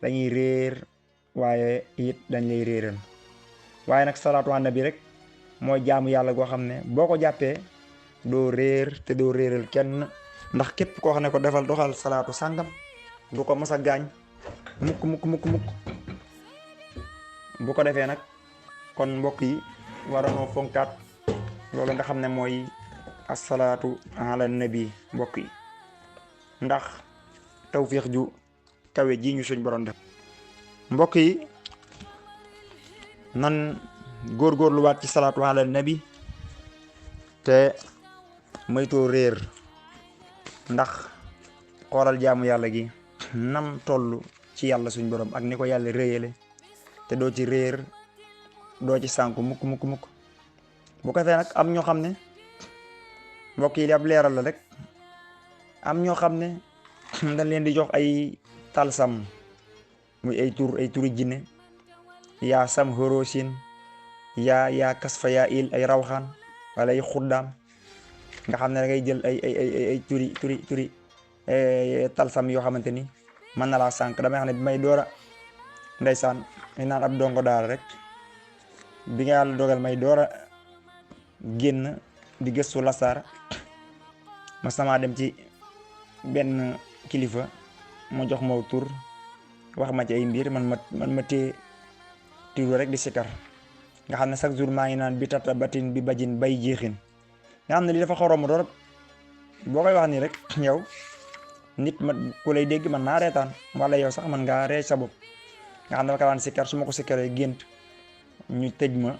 A: dañuy réer waaye it dañ lay réeral. waaye nag salaatu ala nabi rek mooy jaamu yàlla goo xam ne boo ko jàppee doo réer te doo réeral kenn ndax képp koo xam ne ko defal doxal salaatu sàngam du ko mës a gaañ mukk bu ko defee nag kon mbokk yi waranoo fonkaat loolu nga xam ne mooy asalaatu ala nabi mbokk yi ndax tawfiix ju kawe ji ñu suñ borom def. mbokk yi nan góorgóorluwaat ci salaatu ala nabi te moytoo réer ndax xoolal jaamu yàlla gi nam toll ci yàlla suñ borom ak ni ko yàlla réyale te doo ci réer doo ci sànku mukk bu ko fee nag am ñoo xam ne mbokk yi li ab leeral la rek am ñoo xam ne dañ leen di jox ay talsam muy ay turi jinne yaa sam horosin yaa kasfa yaa il ay rawxaan wala ay xuddaam nga xam ne da ngay jël ay turi talsam yoo xamante ni mën na laa sànq damay xam ne bi may doora ndeysaan may naan ab dongo daara rek bi nga yàlla dogal may doora génn di gëstu lasaar mas namaa dem ci benn kilifa mu jox ma tur wax ma ci ay mbir man ma téye tiiru rek di sikar nga xam ne chaque jour maa ngi naan bi tata batin bi bajin bay jeexin nga xam ne li dafa xorom torop boo koy wax nii rek yow nit ma ku lay dégg man naa reetaan wala yow sax man ngaa ree sa bopp nga xam ne dafa ka daan sikar su ma ko sikaree gént ñu tëj ma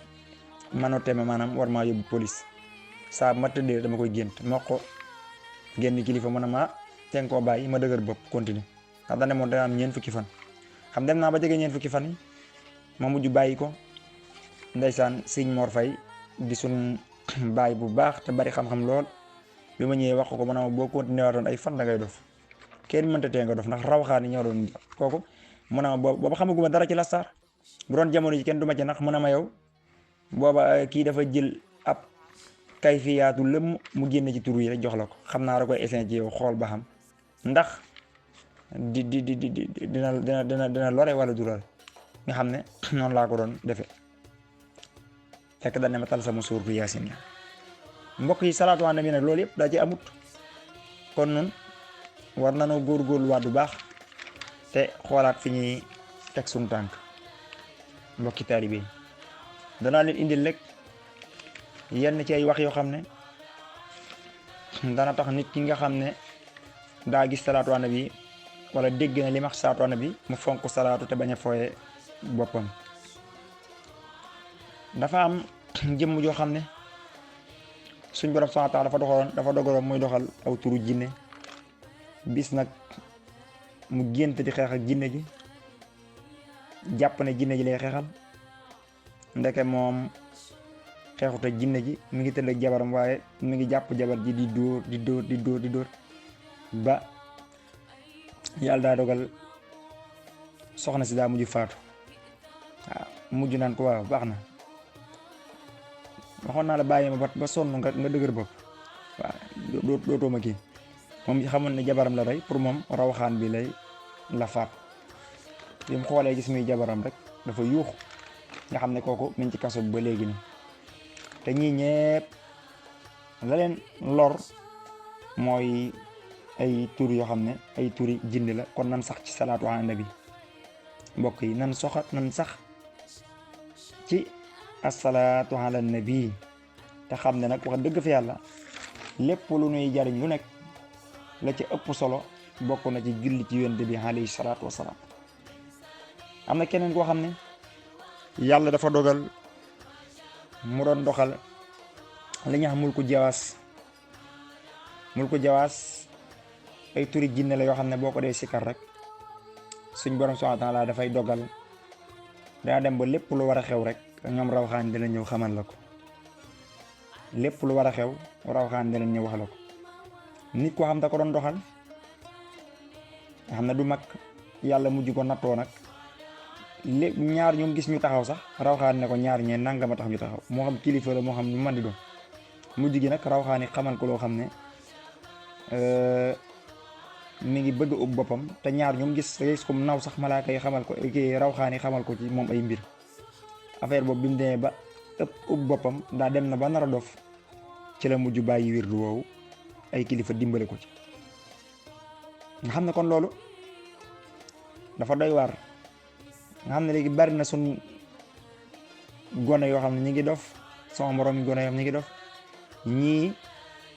A: manote ma maanaam war maa yóbbu police saa ma tëddee dama koy gént moo ko génn kilifa mën a ma teen koo bàyyi ma dëgër bopp continuer ndax dane moom dana am ñeent fukki fan xam dem naa ba jege ñeent fukki fan yi ma mujj bàyyi ko ndeysaan sëñ Mor Fay di sun bàyyi bu baax te bari xam-xam lool bi ma ñëwee wax ko ma ne ma boo continuer waatoon ay fan da ngay dof kenn mënta tee nga dof ndax rawxaan yi ñoo doon kooku mu ne ma booba xamaguma dara ci lastaar bu doon jamono ji kenn du ma ci nax mu ne ma yow booba kii dafa jël ab kayfiyaatu lëmm mu génne ci tur yi rek jox la ko xam naa da koy essayer ci yow xool ba xam ndax dina lore wala du lore nga xam ne noonu laa ko doon defee fekk dañ ne ma tal sama suurtu yaasin la mbokk yi salaatu ala nabi nag loolu yëpp daa ci amut kon nun war nanoo góorgóorluwaat bu baax te xoolaat fi ñuy teg suñu tànk mbokki taalibe yi danaa leen indil rek yenn ci ay wax yoo xam ne dana tax nit ki nga xam ne daa gis salaatu ala nabi wala dégg na li ma wax salaatu ala nabi mu fonk salaatu te bañ a fooye boppam. dafa am jëmm joo xam ne suñ borom subhaanahu wa taala dafa dogaloon muy doxal aw turu jinne bis nag mu gént di xeex ak jinne ji jàpp ne jinne ji lay xeexal ndeke moom xeexut ak jinne ji mi ngi tëdd ak jabaram waaye mi ngi jàpp jabar ji di dóor ba yàlla daa dogal soxna si daa mujj faatu waaw mujj naan ko waaw baax na waxoon naa la bàyyi ma ba sonn nga dëgër bopp waaw dootoo ma kii moom xamoon ne jabaram la rey pour moom rawaxaan bi lay la faat bi mu xoolee gis muy jabaram rek dafa yuux nga xam ne kooku mi ngi ci kaso ba léegi ni te ñii ñëpp la leen lor mooy ay tur yoo xam ne ay turi jinne la. kon nan sax ci salaatu ala nabi mbokk yi, nan sax ci asalaatu ala nabi te xam ne nag wax dëgg fa yàlla lépp lu nuy jariñ lu nekk la ci ëpp solo bokk na ci julli ci yonent bi alayhi salaatu wasalaam. am na keneen koo xam ne yàlla dafa dogal mu doon doxal li ñuy wax mulku jawaas ay turi jinne la yoo xam ne boo ko dee sikkar rek suñ borom subhaanahu wa taala dafay dogal daa dem ba lépp lu war a xew rek ñoom rawxaan dina ñëw xamal la ko. lépp lu war a xew rawxaan dina ñëw wax la ko. nit koo xam da ko doon doxal nga xam ne du mag, yàlla mujj ko nattoo nag lépp ñaar ñoom gis ñu taxaw sax rawxaan ne ko ñaar ñee nangama tax ñu taxaw, moo xam kilifa la moo xam ñu man di doon. mujj gi nag rawxaan yi xamal ko loo xam ne mi ngi bëgg ub boppam te ñaar ñoom gis ko naw sax malaaka yi xamal ko kii rawxaan yi xamal ko ci moom ay mbir. affaire boobu bi mu demee ba ub boppam daa dem na ba nar a dof ci la mujj bàyyi wirdu woowu ay kilifa dimbale ko ci. nga xam ne kon loolu dafa doy waar. nga xam ne léegi bari na sun gone yoo xam ne ñi ngi dof, sama moroom yi gone yoo xam ne ñi ngi dof. ñii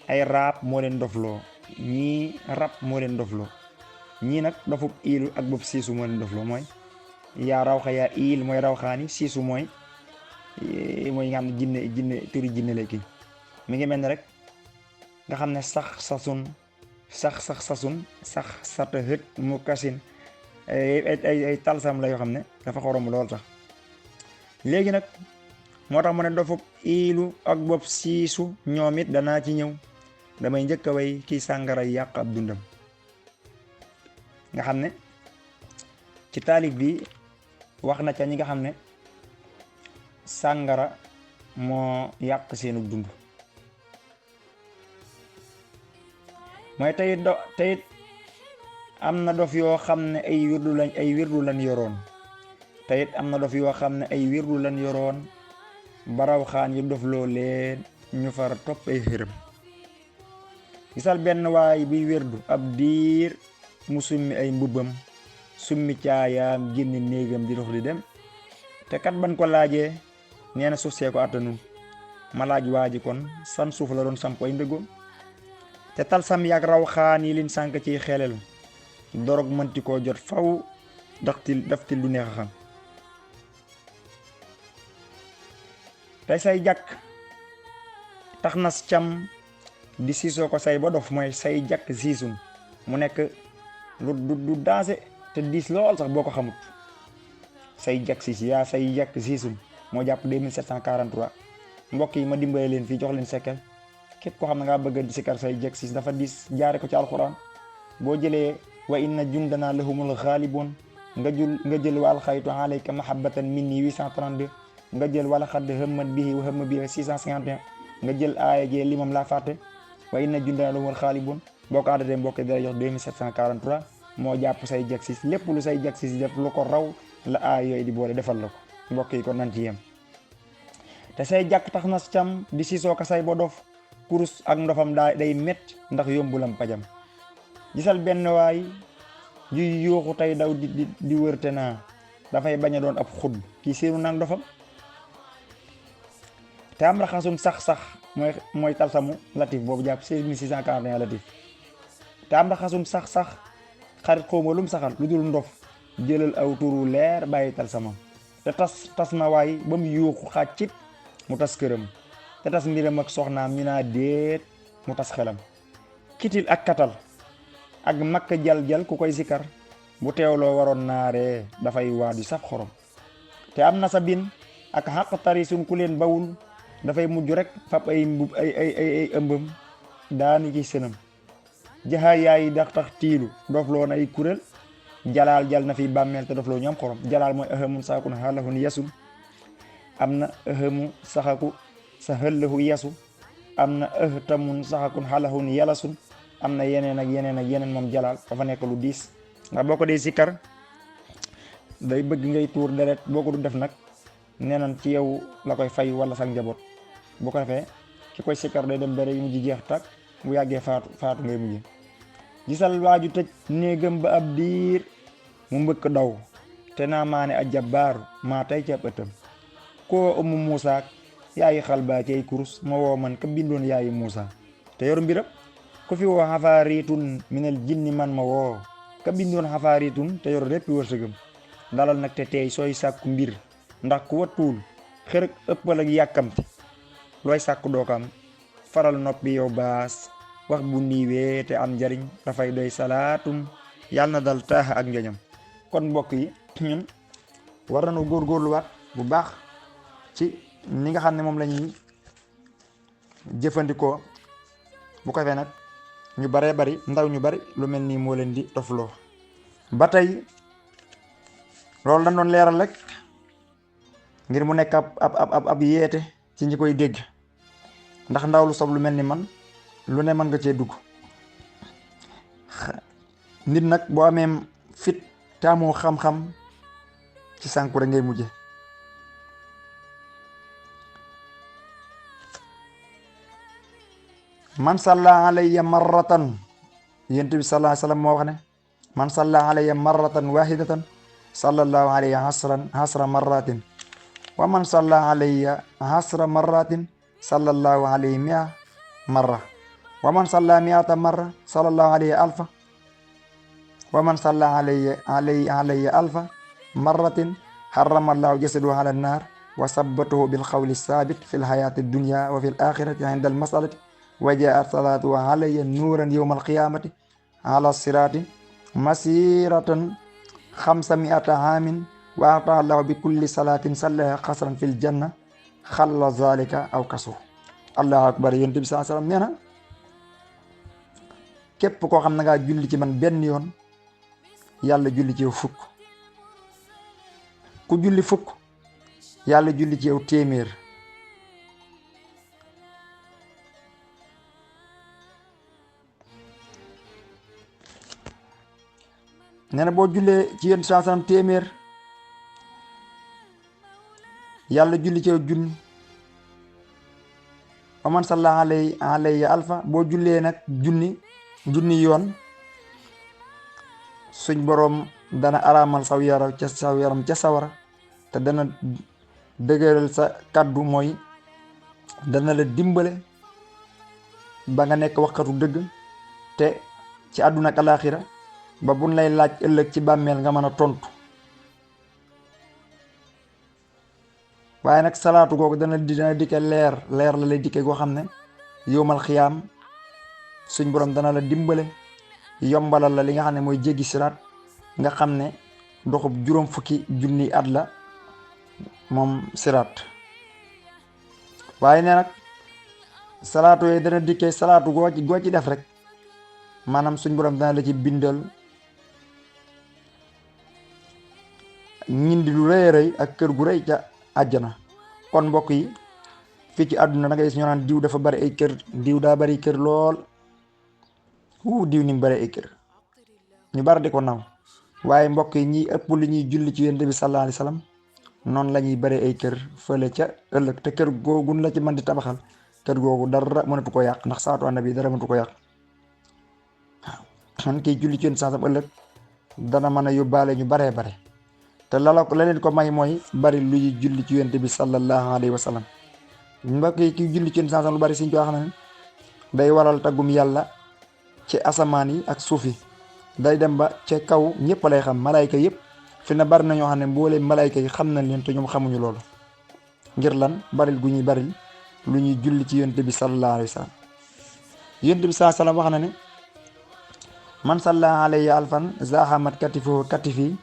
A: ay raab moo leen dofloo, ñii rab moo leen dofloo, ñii nag dofub iilu ak bopp siisu moo leen dofloo. mooy yaa rawxa yaa iil mooy rawxaani, siisu mooy nga xam ne jinne turi jinne lay kii. mi ngi mel ni rek nga xam ne sax sasun sax sata hët mu kasin ay talsam la yoo xam ne dafa xorom lool sax. léegi nag moo tax mu ne dofub iilu ak bopp siisu ñoom it danaa ci ñëw. damay njëkk a way kii sàngara yàq ab dundam. nga xam ne ci taalif bi wax na ca ñi nga xam ne sàngara moo yàq seenu dund. mooy teyit am na dof yoo xam ne ay wirdu lañ yoroon. teyit am na dof yoo xam ne ay wirdu lañ yoroon baraw xaan yu dof loo leen ñu far topp ay xërëm. gisal benn waay biy wirdu ab diir mu summi ay mbubbam summi caayaam génn néegam di dox di dem te kat ban ko laajee nee na suuf see ko attanul. ma laaj waa ji kon san suuf la doon samp ay ndëggoom. te talsam yaag raw xaan yi liñ sànk ciy xelel dorog mënti koo jot faw dafti lu neex a xam. tey say jàkk tax nas cam di siisoo ko say ba dof mooy say jàkk siisum mu nekk lu daase te diis lool sax boo ko xamut. say jàkk siisum moo jàpp 2743. mbokk yi ma dimbale leen fii jox leen sekkel képp koo xam ne ngaa bëgg di sikar say jàkk siis dafa diis jaare ko ci alxuraan. boo jëlee wa inna jundana lahumul xaaliboon nga jël wal xaytu alayka mahabbatan minni 832 nga jël wala xadd hëmmat bihi wa hëmma bihi 651 nga jël aaya jee limam laa fàtte wa inna jundana lahumul xaaliboon boo ko àddatee mbokk dara jox 2743 moo jàpp say jag sis lépp lu say jag sis def lu ko raw la aay yooyu di boole defal la ko mbokk yi kon nan ci yem. te say jàkk tax na cam di siisoo ko say ba dof kurus ak ndofam day mett ndax yombulam pajam. gisal benn waay juy yuuxu tey daw di wërte naa dafay bañ a doon ab xud kii séenu nang dofam. te am raxasum sax mooy talsamu latif boobu jàpp 6641 latif. te am raxasum sax xarit xawma lum saxal lu dul ndof jëlal aw turu leer bàyyi talsamam. te tas na waay ba mu yuuxu xàccit mu tas këram te tas mbiram ak soxnaam ñu naa déet mu tas xelam. kitil ak katal ak makk jal ku koy sikar bu teewloo waroon naaree dafay waadu saf xorom. te am na sa bin ak xaq tarisun ku leen bawul dafay mujj rek fab ay mbub ay ëmbam daani ci sënam. jaxaay yaayi dax tax tiilu dofloo na ay kuréel jalaal jal na fi bàmmeel te dofloo ñoom xorom. jalaal mooy ahamun saakun xalahun yasun am na ahamu saxaku sa xëllahu yasu am na ahtamun saxakun xalahun yalasun am na yeneen ak yeneen moom jalaal dafa nekk lu diis ndax boo ko dee sikkar day bëgg ngay tuur deret boo ko du def nag nee nañ ci yow la koy fay wala sax njaboot. bu ko defee ki koy sikkar day dem ba day mujj jeex tak bu yàggee faatu ngay mujj. gisal waaju tëj néegam ba ab diir mu mbëkk daw te naa maane a jabbaaru maa tey ca ëttam koo ëmmu Muusa yaayi xal baa cay kurus ma woo man ka bindoon yaayi Muusa te yor mbirab ku fi woo xafaariitun minal jinni man ma woo ka bindoon xafaariitun te yor réppi wërsëgam dalal nag te teey sooy sàkku mbir ndax ku wattuwul xërëg ëppal ak yàkkamte looy sàkku doo ko am faral noppi yow baas wax bu niiwee te am njariñ dafay doy salaatum yàlla na dal taax ak njoñam. kon mbokk yi ñun war nañu góorgóorluwaat bu baax ci ni nga xam ne moom la ñuy jëfandikoo bu ko fee nag ñu baree bari ndaw ñu bari lu mel nii moo leen di tofloo. ba tey loolu dañ doon leeral rek ngir mu nekk ab yeete ci ñi koy dégg ndax ndaw lu sob lu mel ni man lu ne mën nga cee dugg. nit nag boo amee fit te amoo xam-xam ci sànku rek ngay mujje. man salla alayya marratan yonent bi sallallahu alayhi wasallam moo wax ne man salla alayya marratan wahidatan sallallahu alayhi hasra marratin wa man salla alayya hasra marratin sallallahu alayhi mi'a marra wa man salla mi'ata marra sallallahu alayhi alfa wa man salla alayya alfa marratin harrama allahu jasadahu ala an-nar wa sabbatahu bil qawli sabit fi l-hayati ad-dunya wa fi l-akhirati inda al-mas'alati wa jaa'at salaatu alayya nuuran yawma al-qiyamati ala sirati masiratan 500 aamin wa ata allahu bi kulli salatin sallaha qasran fil janna xalla zalika aw kasru. allahu akbar. yonent bi sallallahu alayhi wasallam nee na képp koo xam ne ngaa julli ci man benn yoon yàlla julli ci yow fukk, ku julli fukk yàlla julli ci yow téeméer. nee na boo jullee ci yonent bi sallallahu alayhi wasallam téeméer yàlla julli ci yow junni. wa man salla alayya alfa boo jullee nag junni yoon suñ boroom dana araamal saw yaram ca sawara te dana dëgëral sa kàddu mooy dana la dimbale ba nga nekk waxkatu dëgg te ci àdduna ak alaaxira ba buñ lay laaj ëllëg ci bàmmeel nga mën a tontu. waaye nag salaatu googu dana dikke leer la lay dikke goo xam ne yowmal xiyaam suñ borom dana la dimbale yombalal la li nga xam ne mooy jéggi siraat nga xam ne doxub 40,000 at la moom siraat. waaye ne nag salaatu yooyu dana dikke salaatu goo ci def rek maanaam suñ borom dana la ci bindal ñindi lu rëy rëy ak kër gu rëy ca àjjana. kon mbokk yi fii ci àdduna da ngay gis ñu naan diw dafa bari ay kër, diw daa bari kër lool, diw ni mu bari ay kër, ñu bari di ko naw. waaye mbokk yi ñi ëpp li ñuy julli ci yonent bi sallallahu alayhi wasallam noonu la ñuy bari ay kër fële ca ëllëg. te kër googu la ci mën di tabaxal kër googu dara mënatu ko yàq ndax saatu annabi dara mënatu ko yàq. waaw man kiy julli ci yonent saasam ëllëg dana mën a yóbbaale ñu baree bare. te la leen ko may mooy bari luy julli ci yonent bi sallallahu alayhi wa sallam. mbokk yi ki julli ci yonent sallam lu bari siñ ko wax na ne day waral taggum yàlla ci asamaan yi ak suuf yi, day dem ba ca kaw ñëpp lay xam. malayka yëpp fi na bari na ñoo xam ne mbooleem malayka yi xam nañ leen te ñoom xamuñu loolu ngir lan baril gu ñuy baril lu ñuy julli ci yonent bi sallallahu alayhi wa sallam. yonent bi sallallahu alayhi wa sallam wax na ne man salla alayya alfan zahamat katifi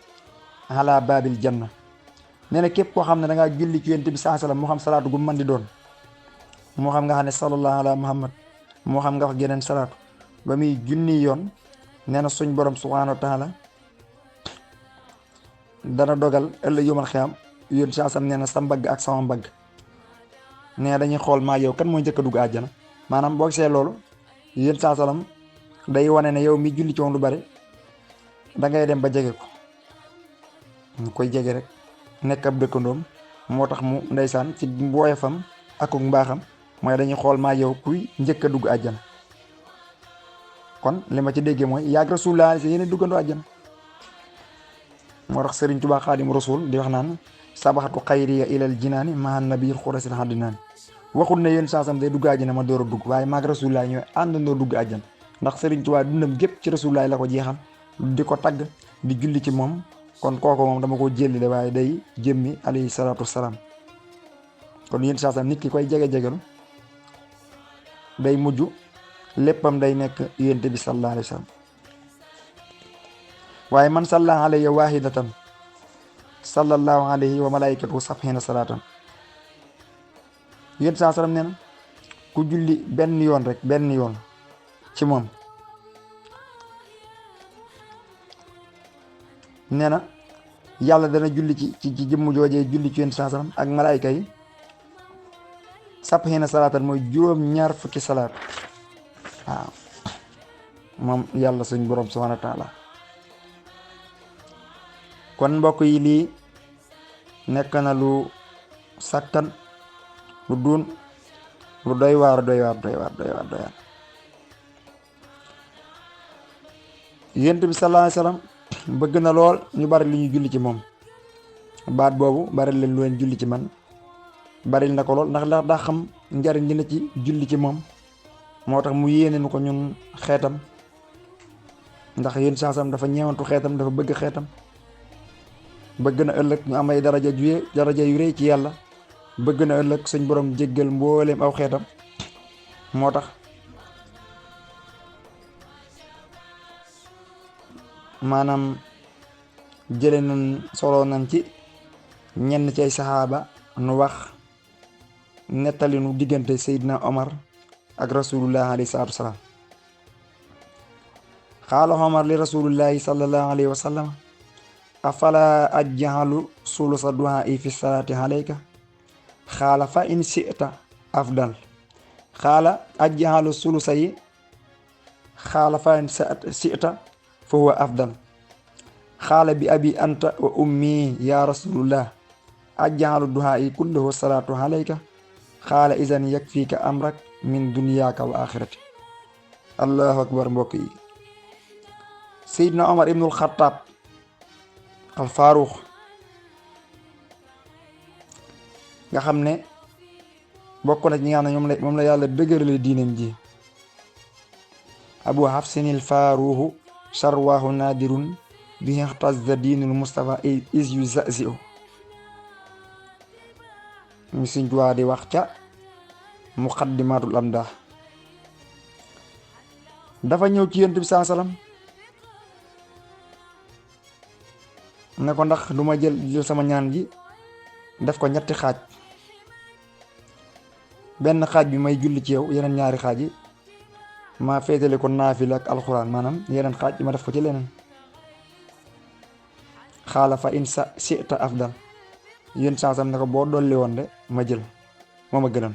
A: ala babil janna. nee na képp koo xam ne da ngaa julli ci yonent bi sallallahu alayhi wasallam moo xam salaatu gu mën di doon, moo xam nga xam ne sallallahu ala muhammad, moo xam nga wax geneen salaatu ba muy junni yoon, nee na suñ borom subhanahu wa taala dana dogal ëllëg yawmal xiyaam yonent bi sallallahu alayhi wasallam nee na sa mbagg ak sama mbagg, nee na dañuy xool maa yow kan mooy njëkk a dugg àjjana. maanaam boo gisee loolu yonent bi sallallahu alayhi wasallam day wane ne yow mi julli ci woon lu bari da ngay dem ba jege ko, ñu koy jege rek nekk ab dëkkandoom moo tax mu ndeysaan ci woyofam akuk mbaaxam mooy dañuy xool maa yow kuy njëkk a dugg àjjana. kon li ma ci déggee mooy yàgg Rasulullah si yéen duggandoo àjjana. moo tax Sëriñ Tuubaa Xaadimu Rasuul di wax naan sabaxatu xayriya ilal jinaani maa nabiil xurasil xaddinaani. waxul ne yéen saasam day dugg àjjana ma door a dugg, waaye maag Rasulullah ñooy àndandoo dugg àjjana. ndax Sëriñ Tuubaa dundam gépp ci Rasulullah la ko jeexal, di ko tagg di julli ci moom. kon kooku moom dama ko jëllile, waaye day jëmmi alayhi salaatu wasalaam. kon yéen saasam nit ki koy jege-jegelu day mujj léppam day nekk yonent bi sallallahu alayhi wa sallam. waaye man salla alayya wahidatan sallallahu alayhi wa malaikatu sabhina salatan. yéen saa sallam nee na ku julli benn yoon rek, benn yoon ci moom, nee na yàlla dana julli ci jëmm joojee julli ci yéen saa sallam ak malaayka yi sabhina salatan mooy juróom-ñaar fukki salaat. waaw moom yàlla suñ borom subhanahu wa taala. kon mbokk yi lii nekk na lu sakkan, lu duun, lu doy waar. Yonent bi sallallahu alayhi wasallam bëgg na lool ñu bari li ñu julli ci moom. baat boobu bari leen lu leen julli ci man bari na ko lool ndax daa xam njariñ li na ci julli ci moom. moo tax mu yéene nu ko ñun xeetam, ndax yéen saasam dafa ñeewantu xeetam, dafa bëgg xeetam. bëgg na ëllëg ñu am ay daraja yu rëy ci yàlla. bëgg na ëllëg suñ borom jéggal mbooleem aw xeetam. moo tax maanaam jële nañ solo nañ ci ñenn ci ay saxaaba nu wax nettali nu diggante Seydina Omar ak rasulullah alayhi salaatu wasalaam. xaala Omar li rasulillahi sallallahu alayhi wa sallam afala ajjalu sulusa duhaa'i fi salaati alayka xaala fa in si'ta afdal xaala ajjalu sulusa yi xaala fa in si'ta fa huwa afdal xaala bi abi anta wa ummi ya rasulullah ajjalu duhaa'i kulluhu salaatu alayka xaala izan yakfika amrak min dunyaaka wa axirati. allahu akbar. mbokk yi, Seydina Omar ibnul Xattaab al Faaruq nga xam ne bokk na ci ñi nga xam ne moom la yàlla dëgërale diinam ji. abu hafsinil faaruuxu sarwaahu naadirun bi ixtazza diinul Mustafa is yu zaziu. mi Sëñ Tuubaa di wax ca muqaddimatul amdah. dafa ñëw ci Yonent bi saa salaam ne ko ndax du ma jël sama ñaan gi def ko ñetti xaaj, benn xaaj bi may julli ci yow, yeneen ñaari xaaj yi ma féetale ko naafila ak alxuraan, maanaam yeneen xaaj yi ma def ko ci leneen. xaala fa in sa sita afdal. yéen sansam ne ko boo dolli woon de ma jël, moo ma gënal.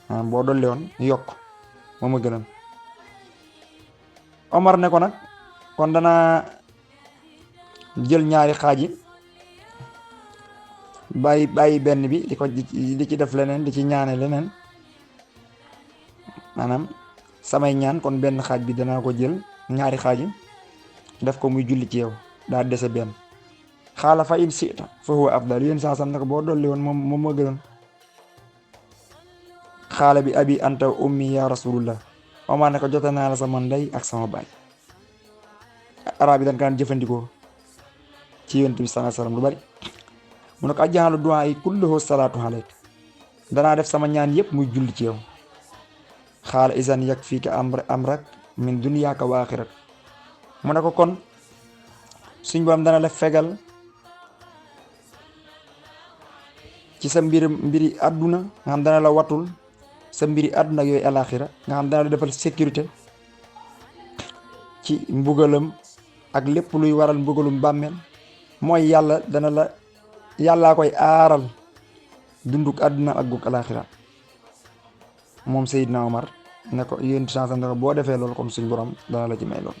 A: maanaam boo dolli woon yokk moo ma gënal. Omar ne ko nag kon danaa jël ñaari xaaj yi bàyyi benn bi di ci def leneen, di ci ñaane leneen. maanaam samay ñaan kon benn xaaj bi danaa ko jël, ñaari xaaj yi def ko muy julli ci yow, daa dese benn. xaala fa in sita fa huwa afdal. yéen saa sam ne ko boo dolli woon moom moo gënoon. xaala bi abi anta ummi ya rasulullah. Omar ne ko jote naa la sama ndey ak sama baay. arab yi dañ kaan jëfandikoo ci Yonent bi sallallahu alayhi wasallam lu bari. mu ne ko ajjalu du'a yi kulluhu salaatu alayk. danaa def sama ñaan yëpp muy julli ci yow. xaala izan yakfika amrak min dunyaaka wa axirat. mu ne ko kon suñ borom dana la fegal ci sa mbiri àdduna, nga xam dana la watul sa mbiri àdduna ak yooyu alaxira, nga xam dana la defal sécurité ci mbugalam ak lépp luy waral mbugalum bàmmeel. mooy yàllaa koy aaral dunduk àdduna ak guk alaxira. moom Seydina Omar ne ko yéen chance ne ko boo defee loolu kon suñ borom dana la ci may lool.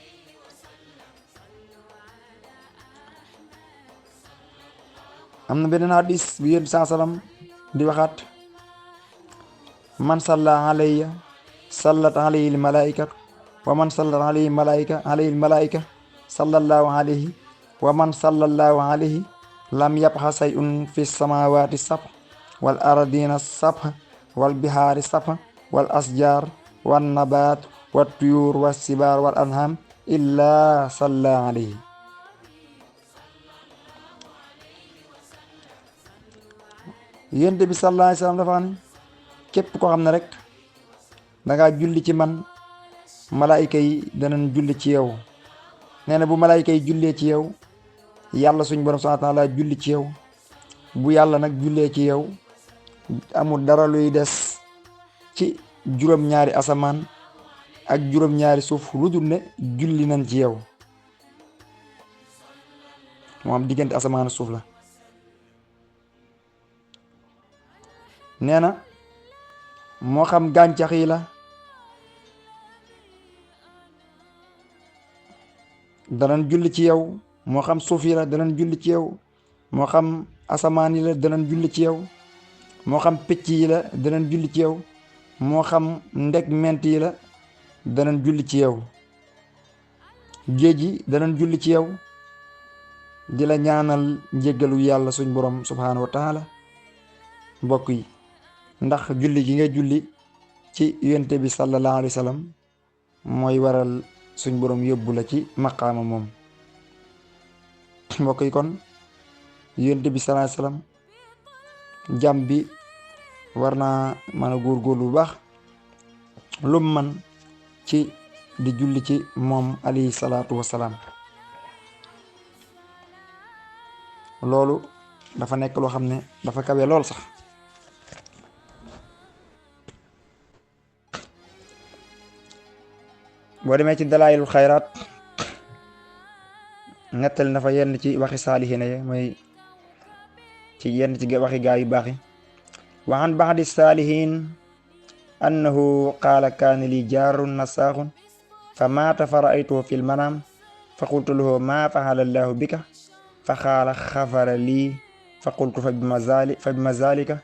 A: am na beneen hadis bi yéen saa salaam di waxaat man salla alayya sallat alayhi al malaikatu wa man sallat alayhi malaika sallallahu alayhi wa man sallallahu alayhi lam yabqa shay'un fi samawati sab wal ardina sab wal bihaari sab wal asjar wal nabat wat tuyur was sibar wal anham illa salla alayhi. yonent bi sallallahu alayhi wa sallam dafa ne képp koo xam ne rek dangaa julli ci man malaayika yi danañ julli ci yow. nee na bu malaayika yi jullee ci yow yàlla suñ borom subhaanahu wa taala julli ci yow. bu yàlla nag jullee ci yow amul dara luy des ci juróom-ñaari asamaan ak juróom-ñaari suuf lu dul ne julli nañ ci yow. moo am diggante asamaan suuf la. nee na moo xam gàncax yi la danañ julli ci yow, moo xam suuf yi la danañ julli ci yow, moo xam asamaan yi la danañ julli ci yow, moo xam picc yi la danañ julli ci yow, moo xam ndeg ment yi la danañ julli ci yow, géej yi danañ julli ci yow di la ñaanal njéggalu yàlla suñ borom subhaanahu wa taala. mbokk yi, ndax julli gi nga julli ci yonent bi sallallahu alayhi wa sallam mooy waral suñ borom yóbbu la ci maqaama moom. mbokk yi, kon yonent bi sallallahu alayhi wa sallam jàmm bi war naa mën a góorgóorlu bu baax lum man ci di julli ci moom alayhi salaatu wasalaam. loolu dafa nekk loo xam ne dafa kawe lool sax. boo demee ci dalaayilul xayraat nettali na fa yenn ci waxi saalihiina yi mooy ci yenn ci waxi gaa yu baax yi. wa an baxdi saalihiin annahu qaala kaana li jaarun nasaaxun fa maata fa raaytuhu fi lmanaam fa qultu lahu maa faala llaahu bika fa qaala xafara lii fa qultu fa bima zaalika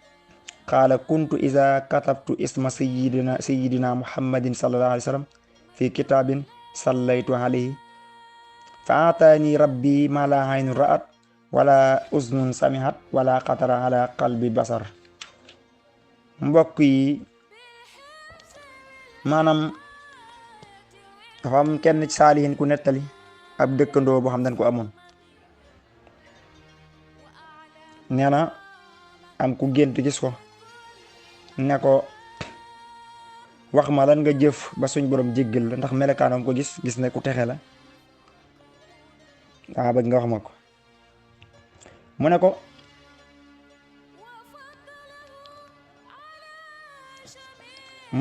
A: qaala kuntu iza katabtu isma sayidina muhammadin sallallahu alayhi wa sallam fi kitaabin sallaytu alayhi fa aataani rabbi ma la aynun ra'at wala uznun samihat wala xatara ala qalbi basar. mbokk yi, maanaam dafa am kenn ci saalihin ku nettali ab dëkkandoo boo xam dañ ko amoon. nee na am ku gént gis ko ne ko wax ma lan nga jëf ba suñ borom jéggal la, ndax melekaanam ko gis ne ku texe la, daa bëgg nga wax ma ko. mu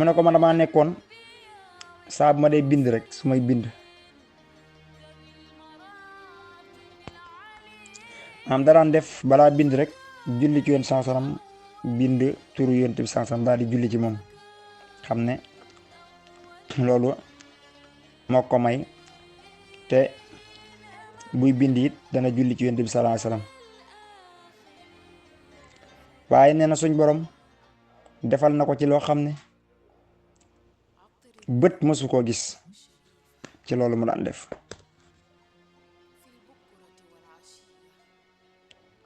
A: ne ko man damaa nekkoon saa bu ma dee bind rek su may bind am daraan def balaa bind rek julli ci yoon sansaram, bind turu yonent bi sansaram daal di julli ci moom, xam ne loolu moo ko may te buy bind it dana julli ci yonent bi sallallahu alayhi wasallam. waaye nee na suñ borom defal na ko ci loo xam ne bët mësu koo gis ci loolu mu daan def.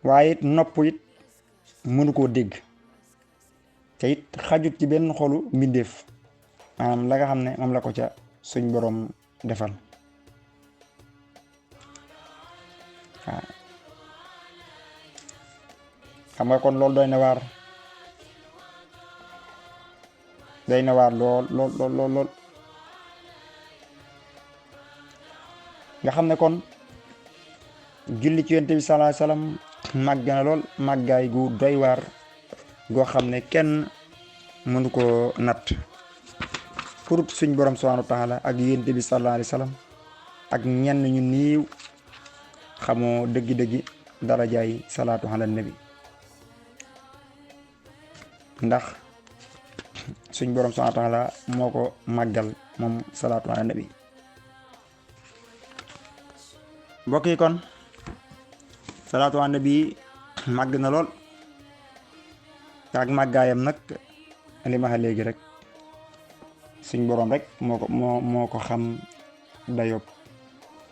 A: waaye it nopp it mënu koo dégg te it xajut ci benn xolu mbindeef, maanaam la nga xam ne moom la ko ca suñ borom defal. waaw xam nga kon loolu doy na waar lool nga xam ne kon julli ci yonent bi sallallahu alayhi wasallam màgg na lool màggaay gu doy waar goo xam ne kenn mënu ko natt pour suñ borom subhanahu wa taala ak yonent bi sallallahu alayhi wasallam ak ñenn ñu niiw xamoo dëggi-dëggi darajaay salaatu ala nabi. ndax suñ borom subhanahu wa taala moo ko màggal moom salaatu ala nabi. mbokk yi, kon salaatu ala nabi màgg na lool ak màggaayam nag li ma wax léegi rek suñ boroom rek moo ko xam dayob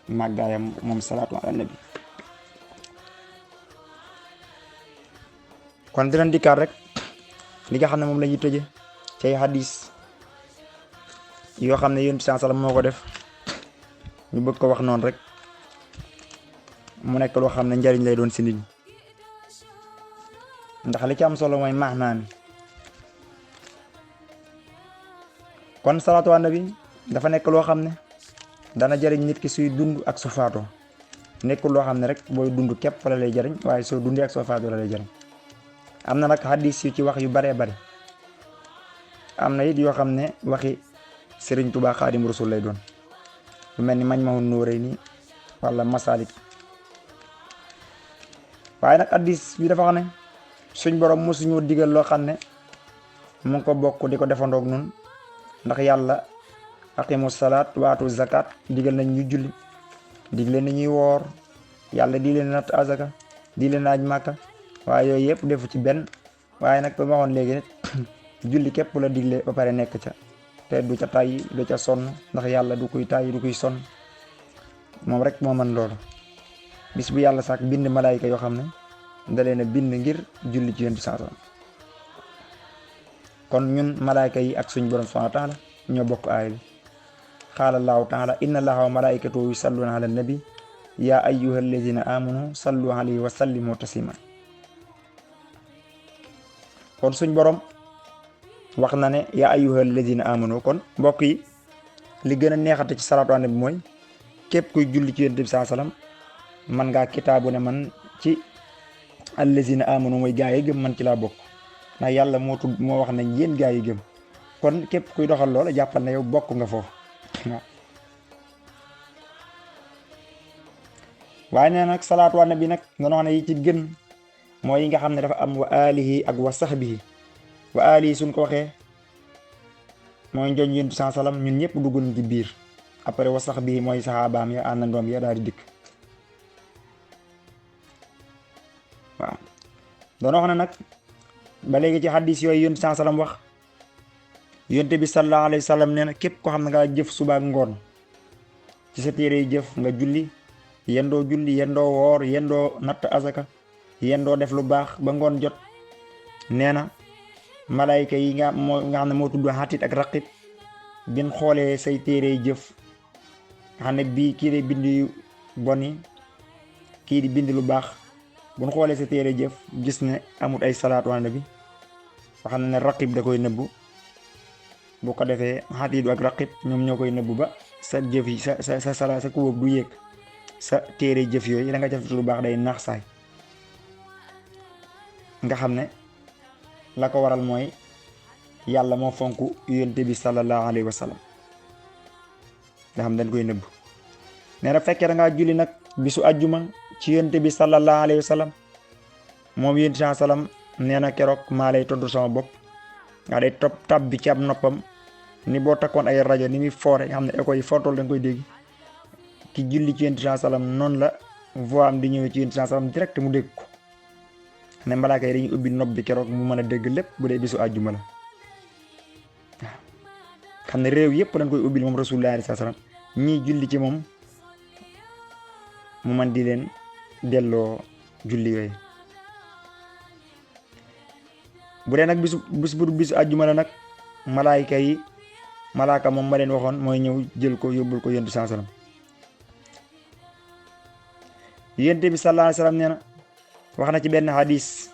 A: màggaayam moom salaatu ala nabi. kon dinañ dikkaat rek li nga xam ne moom la ñuy tëje cay hadis yoo xam ne yonent bi sallallahu alayhi wasallam moo ko def ñu bëgg ko wax noonu rek mu nekk loo xam ne njariñ lay doon si nit ñi ndax li ci am solo mooy maanaa mi. kon salaatu ala nabi dafa nekk loo xam ne dana jariñ nit ki suy dund ak su faatoo nekkul loo xam ne rek booy dund képp fa la lay jariñ waaye soo dundee ak soo faatoo la lay jariñ. am na nag hadis yu ci wax yu baree bari am na it yoo xam ne waxi Sëriñ Tuubaa Xaadim Rasul lay doon lu mel ni Majmahun Nurayni wala Masalik. waaye nag hadis bi dafa xam ne suñ borom mosuñoo digal loo xam ne mu ngi ko bokk di ko defandoog nun ndax yàlla aqimu salaat waatu zakat digal nañ ñu julli digle na ñuy woor yàlla di leen natt azaka di leen aj màkka waaye yooyu yëpp defu ci benn. waaye nag ba ma waxoon léegi julli képp la digle ba pare nekk ca te du ca tàyyi du ca sonn ndax yàlla du kuy tàyyi du kuy sonn moom rek moo mën loolu. bis bu yàlla sax bind malaayika yoo xam ne da leen a bind ngir julli ci yonent saa kon ñun malaayika yi ak suñ borom subhanahu wa taala ñoo bokk aay bi. qaala allahu taala inna allaha wa malaikatahu yusalluna ala nabi ya ayyuha alladina amanu sallu alayhi wa sallimu taslima. kon suñ borom wax na ne yaa ayyuhal ladina amanu kon mbokk yi li gën a neexate ci salaatu ala nabi mooy képp kuy julli ci yonent bi saa salaam man ngaa kitaabu ne man ci allazina amanu mooy gaa yi gëm man ci laa bokk ndax yàlla moo wax nañ yéen gaa yi gëm kon képp kuy doxal loola jàppal na yow bokk nga foofu waaw. waaye nee nag salaatu ala nabi nag nga wax ne yi ci gën mooy yi nga xam ne dafa am wa alihi ak wa sahbihi. wa alihi suñ ko waxee mooy njoñ yonent saa salaam ñun ñëpp dugg nañ ci biir après wa sahbihi mooy saxaabaam ya àndandoom ya daal di dikk waaw. doon wax na nag ba léegi ci hadis yooyu yonent saa salaam wax yonent bi sallallahu alayhi wa sallam nee na képp ko xam ne nga jëf suba ak ngoon ci sa téere yi jëf nga julli yendoo woor yendoo natt azaka yendoo def lu baax ba ngoon jot nee na malaayika yi nga xam ne moo tudd xatit ak raqib bin xoolee say téere jëf nga xam ne bii kii di bind yu bon yi kii di bind lu baax buñ xoolee sa téere jëf gis ne amut ay salaatu ala nabi wax na ne raqib da koy nëbbu bu ko defee xatidu ak raqib ñoom ñoo koy nëbbu ba sa jëf yi sa kuwóob du yéeg sa téere jëf yooyu da nga jëf lu baax day naax saay nga xam ne la ko waral mooy yàlla moo fonk yonent bi sallallahu alayhi wa sallam nga xam dañ koy nëbb. nee na fekkee da ngaa julli nag bisu ajjuma ci yonent bi sallallahu alayhi wa sallam moom yonent bi sallam nee na keroog maa lay tontu sama bopp nga day topp tab bi ci ab noppam ni boo takkoon ay rajo ni muy foore nga xam ne écho yi fortool da nga koy dégg ki julli ci yonent bi sallam noonu la voix am di ñëwee ci yonent bi sallam direct mu dégg ko. ne malaaka yi dañuy ubbi nopp bi keroog mu mën a dégg lépp bu dee bisu àjjuma la waaw xam ne réew yëpp dañ koy ubbil moom rasulullah sallallahu alayhi wasallam ñii julli ci moom mu man di leen delloo julli yooyu. bu dee nag bisu àjjuma la nag malaaka moom ma leen waxoon mooy ñëw jël ko yóbbul ko yonent sallallahu alayhi wasallam. yonent bi sallallahu alayhi wasallam nee na wax na ci benn hadis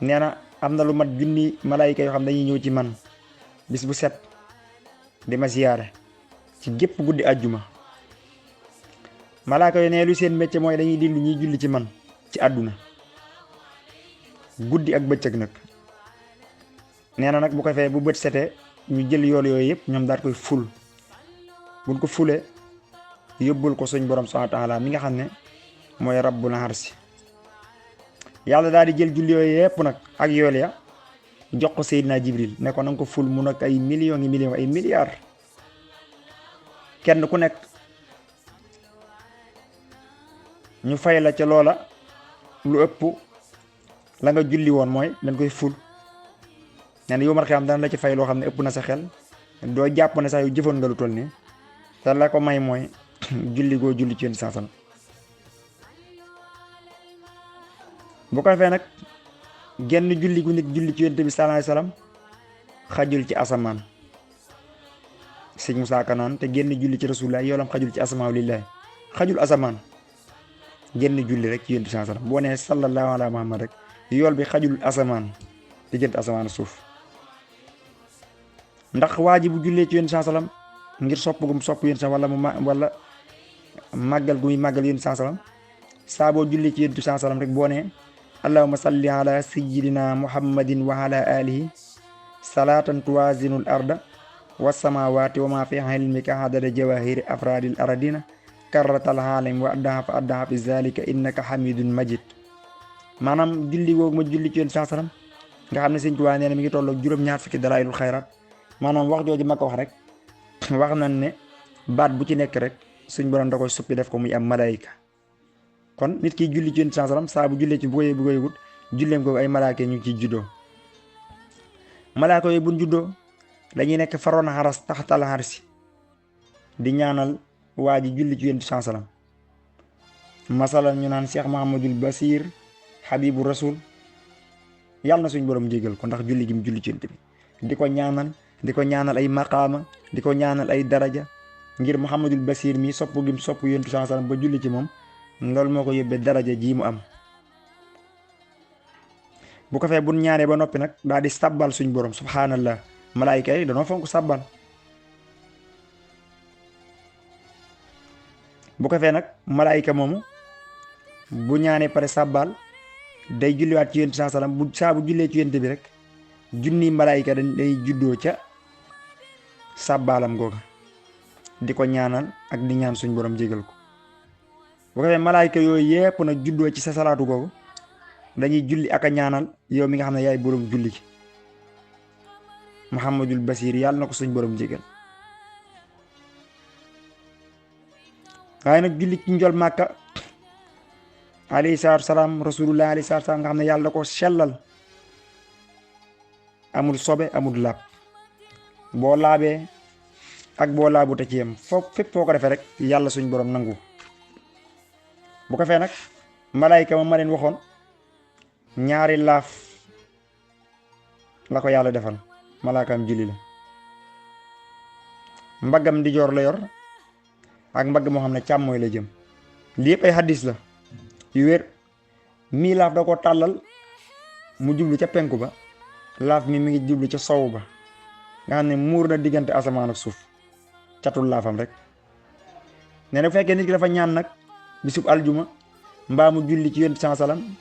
A: nee na am na lu mat junni malaayika yoo xam dañuy ñëw ci man bis bu set di ma ziyaare ci gépp guddi àjjuma. malaaka yoo ne lu seen métier mooy dañuy dindi ñuy julli ci man ci àdduna guddi ak bëccëg nag. nee na nag bu ko fee bu bët setee ñu jël yool yooyu yëpp ñoom daal koy ful buñ ko fulee yóbbul ko suñ borom subhanahu wa ta'ala mi nga xam ne mooy rabbul arsi. yàlla daal di jël julli yooyu yëpp nag ak yool ya jox ko Seydina Jibril ne ko na nga ko ful mu nag ay millions ay milliards kenn ku nekk ñu fay la ca loola lu ëpp la nga julli woon mooy dañ koy ful. nee na yowmal xiyaam dana la ci fay loo xam ne ëpp na sa xel doo jàpp ne sax yu jëfoon nga lu toll nii te la ko may mooy julli goo julli ci yéen saasam. bu ko defee nag genn julli gu nit julli ci yonent bi sallallahu alayhi wasallam xajul ci asamaan sëñ Musaa Ka naan te genn julli ci rasulullah yoolam xajul ci asamaan lillahi xajul asamaan genn julli rek ci yonent bi sallallahu alayhi wasallam boo nee sallallahu ala muhammad rek yool bi xajul asamaan diggante asamaan suuf. ndax waa ji bu jullee ci yonent bi sallallahu alayhi wasallam ngir sopp gum sopp yonent wala wala màggal gu muy màggal yonent bi sallallahu alayhi wasallam saa boo jullee ci yonent bi sallallahu alayhi wasallam rek boo nee allahumma salli ala sayyidina muhammadin wa ala alihi salatan tuwazinul arda wassamawati wa ma fi ilmika adada jawahiri afradil aradina karratal halim wa addaha fa addaha fi zalika innaka hamidun majid. maanaam julli googu ma julli ci yonent sallallahu alayhi wasallam nga xam ne Sëñ Tuubaa nee na mi ngi tolloog juróom-ñaar fukki dalailul xayraat. maanaam wax jooju ma ko wax rek wax nañ ne baat bu ci nekk rek suñ borom da koy suppi def ko muy am malaayika. kon nit ki julli ci yonent sallallahu alayhi wasallam saa bu jullee ci bu ko yëgut julleem googu ay malaaka ñu ngi ciy juddoo. malaaka yooyu buñ juddoo dañuy nekk faroon xaras taxatal xarsi di ñaanal waa ji julli ci yonent sallallahu alayhi wasallam. masalan ñu naan Cheikh Mahamadul Basir Habibu Rasul yàlla na suñ borom jégal ko ndax julli gi mu julli ci yonent bi di ko ñaanal ay maqaama di ko ñaanal ay daraja ngir Muhammadul Basir mi sopp gi mu sopp yonent sallallahu alayhi wasallam ba julli ci moom loolu moo ko yóbbee daraja ji mu am. bu ko fee bu ñaanee ba noppi nag daal di sabbal suñ borom subhanallah malaayika yi danoo fonk sabbal. bu ko fee nag malaayika moomu bu ñaanee pare sabbal day julliwaat ci yonent sallallahu alayhi wasallam bu saa bu jullee ci yonent bi rek junni malaayika day juddoo ca sàbbaalam googa di ko ñaanal ak di ñaan suñ borom jégal ko. bu ko defee malaayika yooyu yépp nag juddoo ci sa salaatu googu dañuy julli ak a ñaanal yow mi nga xam ne yaay borom julli gi Muhammadul Basir yàlla na ko suñ borom jégal. waaye nag julli ci njol Màkka alayhi salaatu salaam rasulullah alayhi salaatu salaam nga xam ne yàlla da ko sellal amul sobe amul laab boo laabee ak boo laabu te ci yem fépp foo ko defee rek yàlla suñ borom nangu. bu ko fee nag malaayika ma leen waxoon ñaari laaf la ko yàlla defal malaakaam julli la mbaggam ndijoor la yor ak mbagg moo xam ne càmmooy la jëm. lii yëpp ay hadis la yu wér. mii laaf da ko tàllal mu jublu ca penku ba laaf mi ngi jublu ca sow ba nga xam ne muur na diggante asamaan ak suuf catul laafam rek. nee na bu fekkee nit ki dafa ñaan nag bisub aljuma mbaa mu julli ci yonent sallallahu alayhi wasallam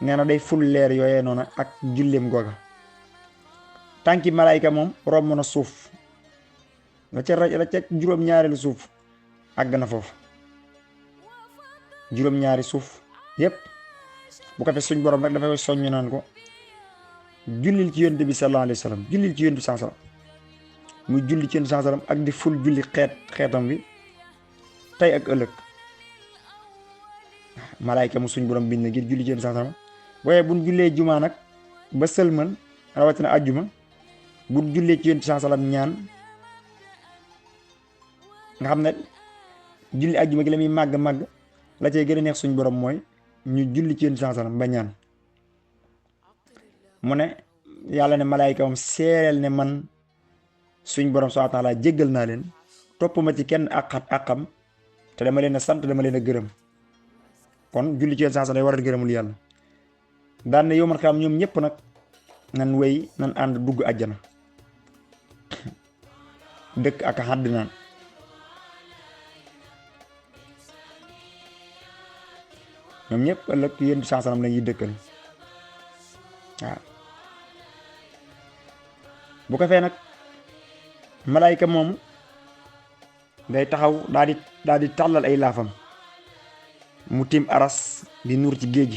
A: nee na day ful leer yooyee noona ak julleem googa. tànki malaayika moom romb na suuf la ca juróom-ñaareelu suuf àgg na foofu juróom-ñaari suuf yépp. bu ko fee suñ borom rek dafay soññ naan ko jullil ci yonent bi sallallahu alayhi wasallam jullil ci yonent bi sallallahu alayhi wasallam muy julli ci yonent sallallahu alayhi wasallam ak di ful julli xeetam bi tey ak ëllëg. malaayika mu suñ borom bind ngir julli ci yonent sallallahu alayhi wasallam waaye buñ jullee jumaa nag ba sëlman rawatina àjjuma buñ jullee ci yonent sallallahu alayhi wasallam ñaan nga xam ne julli àjjuma gi la muy màgg la cay gën a neex suñ borom mooy ñu julli ci yonent sallallahu alayhi wasallam ba ñaan. mu ne yàlla ne malaayika moom seereel ne man suñ borom subhanahu wa ta'ala jéggal naa leen topp ma ci kenn àqam te dama leen a sant dama leen a gërëm. kon julli ci yonent sallallahu alayhi wasallam day war a gërëmul yàlla. daan ne yow man xam ñoom ñëpp nag nan wéy nan ànd dugg àjjana dëkk ak xàdd naan. ñoom ñëpp ëllëg yonent sallallahu alayhi wasallam la ñuy dëkkal waaw. bu ko fee nag malaayika moomu day taxaw daal di tàllal ay laafam mu tiim aras di nuur ci géej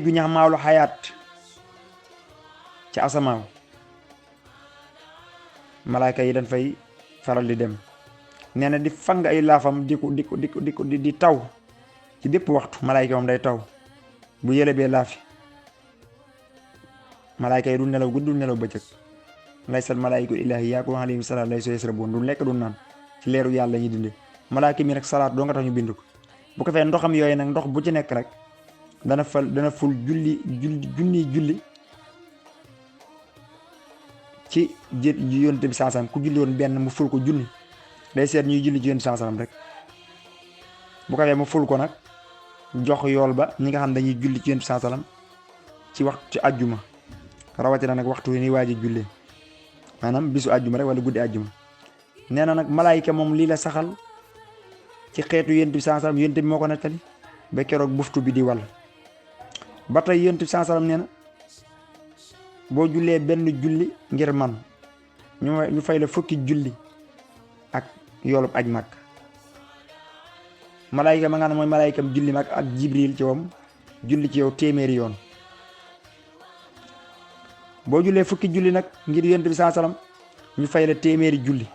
A: gu ñax maawlu xayaat ci asamaaw malaayika yi dañ fay faral di dem nee na di fang ay laafam di taw ci bépp waxtu. malaayka moom day taw bu yëlebee laafi. malaayka yi du nelaw guddi du nelaw bëccëg. laysal malaayika illaahi yaa ko alayhim salaam lay soo yasrabuun du lekk du naan ci leeru yàlla ñuy dundee. malaayka mi rek salaat doo nga tax ñu bind ko. bu ko fee ndoxam yooyu nag ndox bu ci nekk rek dana ful junni ci yonent bi saasam ku julli woon benn mu ful ko junni. day seet ñuy julli ci yonent saasam rek bu ko fee mu ful ko nag jox yool ba ñi nga xam dañuy julli ci yonent saasam ci waxtu ci àjjuma rawatina nag waxtu wi ni waaji jullee maanaam bisu àjjuma rek wala guddi àjjuma. nee na nag malaayika moom lii la saxal ci xeetu yonent bi saasam yonent bi moo ko nettali ba keroog buftu bi di wal. ba tey yonent bi saasam nee na boo jullee benn julli ngir man ñu fay la fukki julli ak yoolub aj mag. malaayika ma nga ne mooy malaayikam julli mag ak jibril ci wam julli ci yow téeméeri yoon. boo jullee fukki julli nag ngir yonent bi saasam ñu fay la téeméeri julli.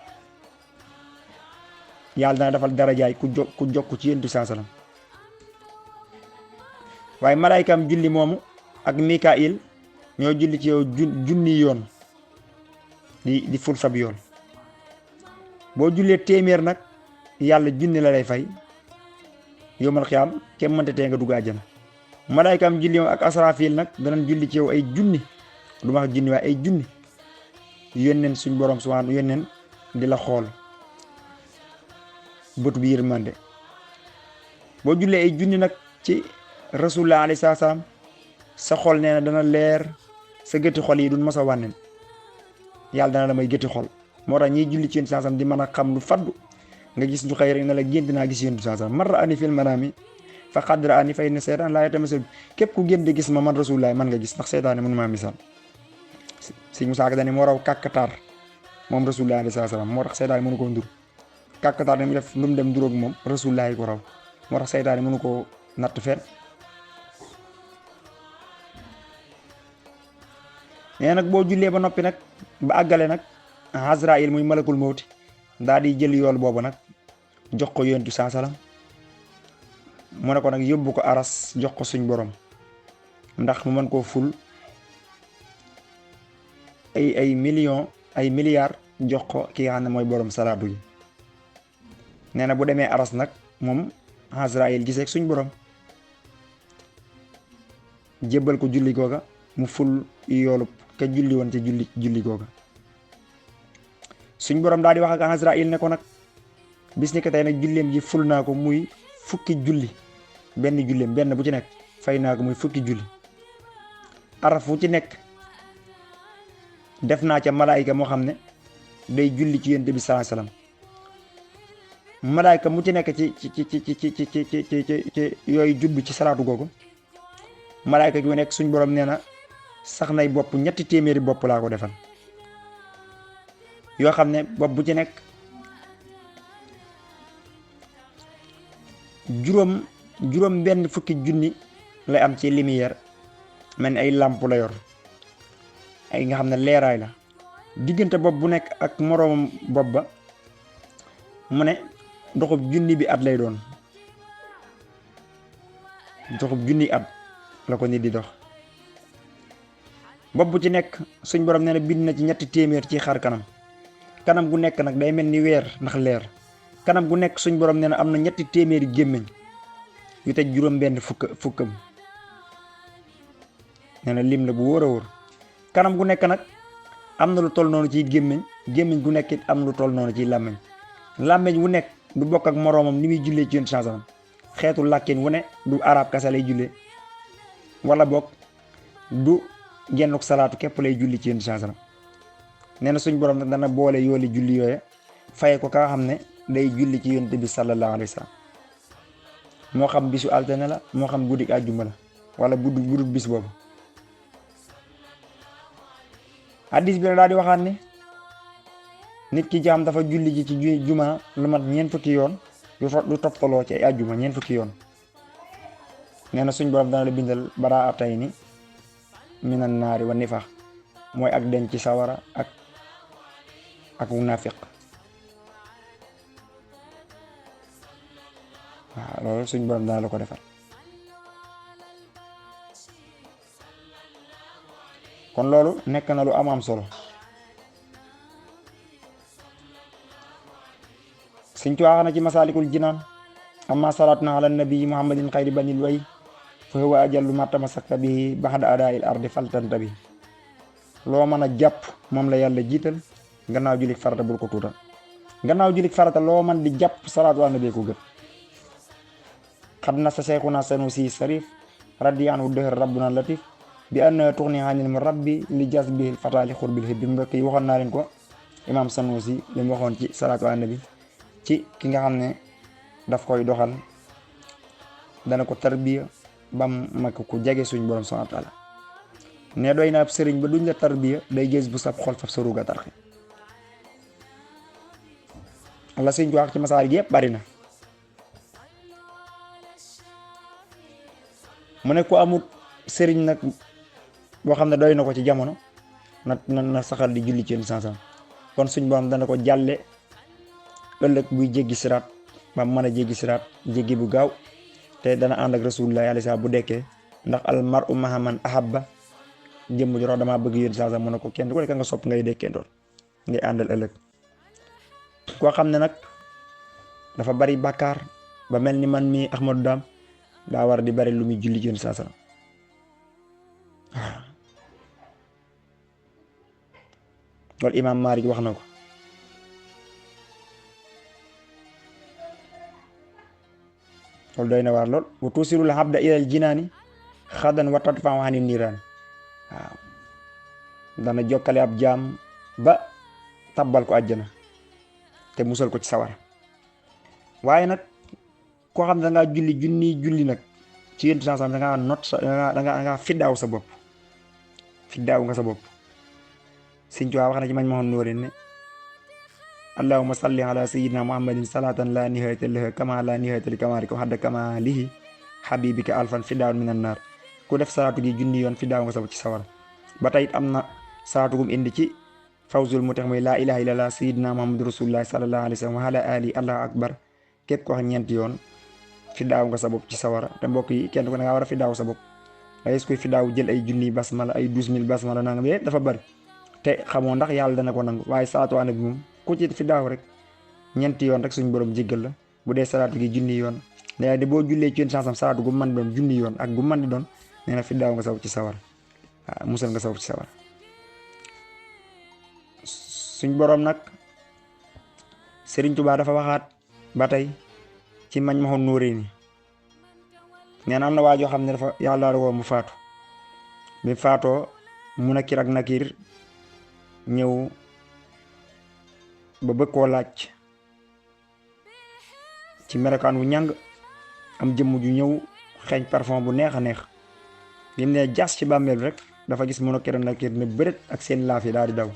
A: yàlla dana defal darajaay ku jokk ci yonent bi saasam. waaye malaayikam julli moomu ak mikail ñoo julli ci yow junni yoon di ful sab yoon. boo jullee téeméer nag yàlla junni la lay fay yowmal xiyaam kenn mënta tee nga dugg àjjana. malaayikam julli moom ak asrafil nag danañ julli ci yow ay junni du ma wax junni waaye ay junni yónneen suñ borom subhaanahu yónneen di la xool bët bi yërmande. boo jullee ay junni nag ci rasulullah alayhi salaam sa xol nee na dana leer sa gëti xol yi duñ mos a wànneen yàlla dana la may gëti xol. moo tax ñiy julli ci yonent saasam di mën a xam lu faddu nga gis ñu xëy rek ne la gént naa gis yonent saasam man ra'aani fil manaami faqad ra'aani fa inna seytaan laa yatamassal képp ku gént di gis ma man rasulullah man nga gis ndax seytaane mënu maa misaal. Sëñ Musaa Ka dane moo raw kàkkataar moom rasulullah alayhi salaam moo tax seytaane mënu koo ndur. kàkkataar ne mu def lu mu dem nduróog moom rasulullah yi ko raw moo tax seytaane mënu koo natt fenn. nee nag boo jullee ba noppi nag ba àggale nag Azraïl muy malakul mawti daal di jël yool boobu nag jox ko yonent bi saasam mu ne ko nag yóbbu ko aras jox ko suñ borom ndax mu mën koo ful ay millions ay milliards jox ko ki nga xam ne mooy borom salaatu gi. nee na bu demee aras nag moom Azraïl gisee suñ borom jébbal ko julli googa mu ful yoolu ka julli woon ci julli googa. suñ borom daal di wax ak Azraïl ne ko nag bis ni ko tey nag julleem ji ful naa ko muy fukki julli benn julleem benn bu ci nekk fay naa ko muy fukki julli. araf fu ci nekk def naa ca malaayika moo xam ne day julli ci yonent bi sallallahu alayhi wasallam. malaayika mu ci nekk ci yooyu jublu ci salaatu googu malaayika gi nekk suñ borom nee na sax nay bopp 3 téeméeri bopp laa ko defal yoo xam ne bopp bu ci nekk juróom benn fukki junni lay am ci lumière mel ni ay làmp la yor ay nga xam ne leeraay la diggante bopp bu nekk ak moroomam bopp ba mu ne doxub junni bi at lay doon doxub junni at la ko nit di dox. bopp bu ci nekk suñ borom nee na bind na ci 3 téeméer ci xar kanam gu nekk nag day mel ni weer ndax leer. kanam gu nekk suñ borom nee na am na 3 téeméeri gémmiñ yu teg juróom benn fukkam nee na lim la bu wóor a wóor. kanam gu nekk nag am na lu toll noonu ci gémmiñ gu nekk it am lu toll noonu ci làmmiñ wu nekk du bokk ak moroomam ni muy jullee ci yoon changement xeetu làkkin wu ne du arab kasa lay jullee wala bokk du gennuk salaatu képp lay julli ci yoon changement. nee na suñ borom nag dana boole yooli julli yooya faye ko ka xam ne day julli ci yonent bi sallallahu alayhi wa sallam moo xam bisu altine la moo xam guddi àjjuma la wala budul bis boobu. hadis bi la daal di waxaat ne nit ki jaam dafa julli ji ci juma lu mat 4 fukki yoon lu toftaloo ci ay àjjuma 4 fukki yoon. nee na suñ borom dana la bindal baraatayni minan naari wa nifaaq mooy ak denc ci sawara ak nafiq. loolu suñ borom dana la ko defal. kon loolu nekk na lu am solo. Sëñ Tuubaa wax na ci Masaalikul Jinaan amma salaatuna ala nabi muhammadin xayri banil way fa huwa ajallu ma tamassaka bi baxda adaa'il ardi faltanta bi. loo mën a jàpp moom la yàlla jiital gannaaw julik farata bul ko tuutal. gannaaw julik farata loo mën di jàpp salaatu ala nabi ko gën. xad na sa seexuna sanusi sarif radiyan wu dëhër rabbuna latif bi an tuxni anil mu rabbi li jas bil fatali xurbil hibbi. mbokk yi waxoon naa leen ko imam sanusi li mu waxoon ci salaatu ala nabi ci ki nga xam ne daf koy doxal dana ko tarbiya bam mag ku jege suñ borom subhanahu wa taala. ne doy na ab sëriñ ba duñ la tarbiya day gës bu sab xol fab sa ruuga tarxi. la sëñ ci wax ci masaal gi yëpp bari na. mu ne ku amut sëriñ nag boo xam ne doy na ko ci jamono na saxal di julli ci yenn sansam. kon suñ borom dana ko jàlle ëllëg buy jéggi siraat ba mën a jéggi siraat jéggi bu gaaw te dana ànd ak rasulullah alayhi salaam bu dekkee ndax al mar'u ma'a man ahabba jëmm ju rox damaa bëgg yéen saa mu ne ko kenn ku nekk nga sopp ngay dekkee doon ngay àndal ëllëg. koo xam ne nag dafa bari bàkkaar ba mel ni man mi Ahmadou Dame daa war di bari lu muy julli ci yéen saa loolu imaam Maalik wax na ko. loolu doy na waar lool wa tuusilul abda ilal jinaani xadan wa tadfa'u ani niiraan. waaw dana jokkale ab jaam ba tabbal ko àjjana te musal ko ci sawara. waaye nag koo xam ne dangaa julli julli nag ci yéen sansam dangaa not sa dangaa fiddaaw sa bopp fiddaaw nga sa bopp. Sëñ Tuubaa wax na ci mañ ma xoon nóorén ne allahumma salli ala sayyidina muhammadin salatan la nihayata laha kama la nihayata li kamalika hadda kamalihi habibika alfan fiddaaw minan naar. ku def salaatu gi junni yoon fiddaaw nga sa bopp ci sawara. ba tey it am na salaatu gum indi ci fawzul mu tax mooy laa ilaha illallah sayyidina muhammadu rasulullah sallallahu alayhi wa sallam wa ala ali allahu akbar. képp ko wax ñeenti yoon fiddaaw nga sa bopp ci sawara. te mbokk yi kenn ko da ngaa war a fiddaaw sa bopp. dangay koy fiddaaw jël ay junni basmala ay 12000 basmala nangam yëpp dafa bari te xamoo ndax yàlla dana ko nangu. waaye salaatu ala nabi moom ku ci fiddaaw rek ñeenti yoon rek suñ borom jéggal la. bu dee salaatu gi junni yoon nee de boo jullee ci yéen sansam salaatu gu mën di doon junni yoon ak gu mën di doon nee na fiddaaw nga sa bopp ci sawara. waaw musal nga sa bopp ci sawara. suñ borom nag Sëriñ Tuubaa dafa waxaat ba tey ci mañ ma xoon nóoree ni nee na am na waa joo xam ne dafa yàlla da ko mu faatu. bi faatoo mu nakir ak nakir ñëw ba bëgg koo laaj ci melokaan wu ñàng am jëmm ju ñëw xeeñ parfum bu neex a neex. bi mu ne jas ci bàmmeel rek dafa gis mu nakir ak nakir ne bërët ak seen laaf yi daal di daw.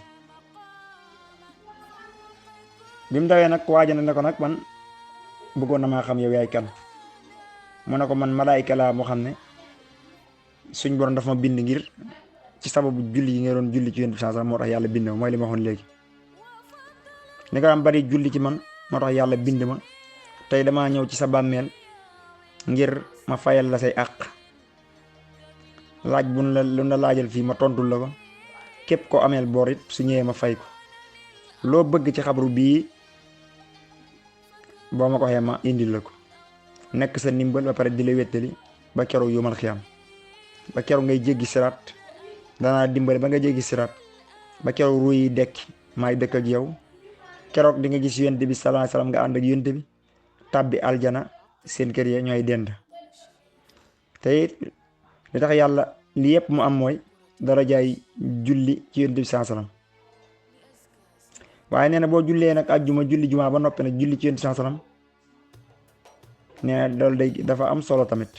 A: bi mu dawee nag waaja ne ko nag man bëggoon na maa xam yow yaay kan. mu ne ko man malaayika laa moo xam ne suñ borom dafa ma bind ngir ci sababu julli yi nga doon julli ci yéen bi sax moo tax yàlla bind ma mooy li ma waxoon léegi. ni nga am bari julli ci man moo tax yàlla bind ma tey damaa ñëw ci sa bàmmeel ngir ma fayal la say àq. laaj bu lu la laajal fii ma tontul la ko képp ko ameel bor it su ñëwee ma fay ko. loo bëgg ci xabru bii boo ma ko waxee ma indil la ko nekk sa ndimbal ba pare di la wettali ba keroog yomal xiyam ba keroog ngay jéggi siraat danaa dimbali ba nga jéggi siraat ba keroog ruu yi dekk maay dëkk ak yow. keroog di nga gis yonent bi sallallahu alayhi wasallam nga ànd ak yonent bi tàbbi aljana seen kër ya ñooy dend. te it li tax yàlla li yëpp mu am mooy dara jaay julli ci yonent bi sallallahu alayhi wasallam. waaye nee na boo jullee nag àjjuma julli jumaa ba noppi nag julli ci yonent sallallahu alayhi wasallam nee na loolu day dafa am solo tamit.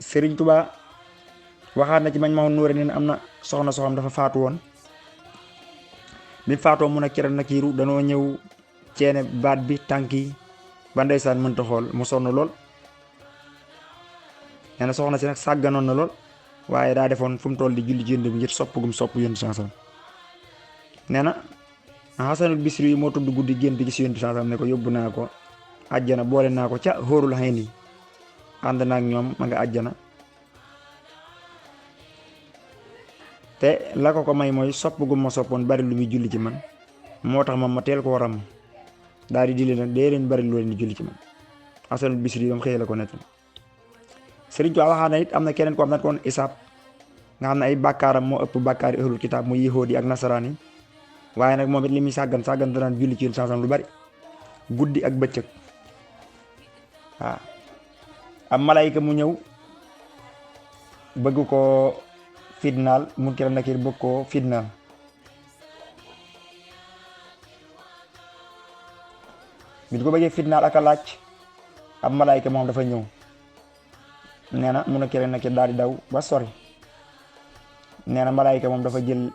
A: Sëriñ Tuubaa waxaat na ci mañ ma nuure nee na am na soxna soo xam dafa faatu woon. bi faatoo mun a kiral na kiiru danoo ñëw ceene baat bi tànk yi ba ndeysaan mënta xool mu sonn lool. nee na soxna si nag sàgganoon na lool waaye daa defoon fu mu toll di julli ci yonent bi ngir sopp gum sopp yonent sallallahu alayhi wasallam. nee na Hasanul Bisri yi moo tudd guddi gént gi si yonent bi sallallahu alayhi wasallam ne ko yóbbu naa ko àjjana boole naa ko ca xóorul xëy ni ànd naag ñoom ma nga àjjana. te la ko may mooy sopp gu ma soppoon bari lu muy julli ci man moo tax ma teel koo ram daal di dile nag dee leen bari lu leen di julli ci man. Hasanul Bisri bam xëyee la ko nettal. Sëriñ Tuubaa waxaat na it am na keneen ko am na koon isaab nga xam ne ay bàkkaaram moo ëpp bàkkaari ahlul kitaab muy yahuudi ak nasaraan yi waaye nag moom it li muy sàggan danaan julli ci lu bari guddi ak bëccëg. waaw am malayka mu ñëw bëgg koo fitnaal Munkar ak Nakiir bëgg koo fitnaal bi ko bëggee fitnaal ak a laaj am malayka moom dafa ñëw nee na Munkar ak Nakiir daal di daw ba sori. nee na malayka moom dafa jël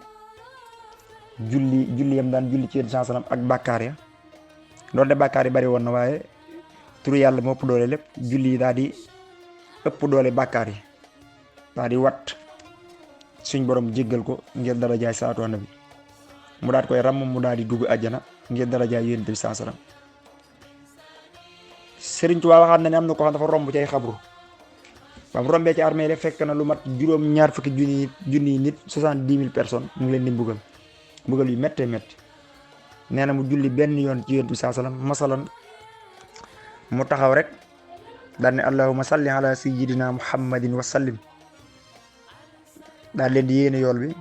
A: julli yam daan julli ci yéen saa salaam ak bàkkaar ya doon de bàkkaar yi bari woon na waaye turu yàlla moo ëpp doole lépp julli yi daal di ëpp doole bàkkaar yi daal di wat suñ borom jéggal ko ngir dara jaay salaatu nabi mu daal koy ram mu daal di dugg àjjana ngir dara jaay yonent bi saa salaam. Sëriñ Tuubaa waxaat na ne am na ko xam dafa romb ci ay xabru ba mu rombee ci armée rek fekk na lu mat juróom-ñaar fukki junni nit 70,000 personnes mu ngi leen di mbugal yu méttee métti. nee na mu julli benn yoon ci yonent bi saa salaam masalan mu taxaw rek daal ne allahumma salli ala sayyidina muhammadin wa sallim daal leen di yéene yool bi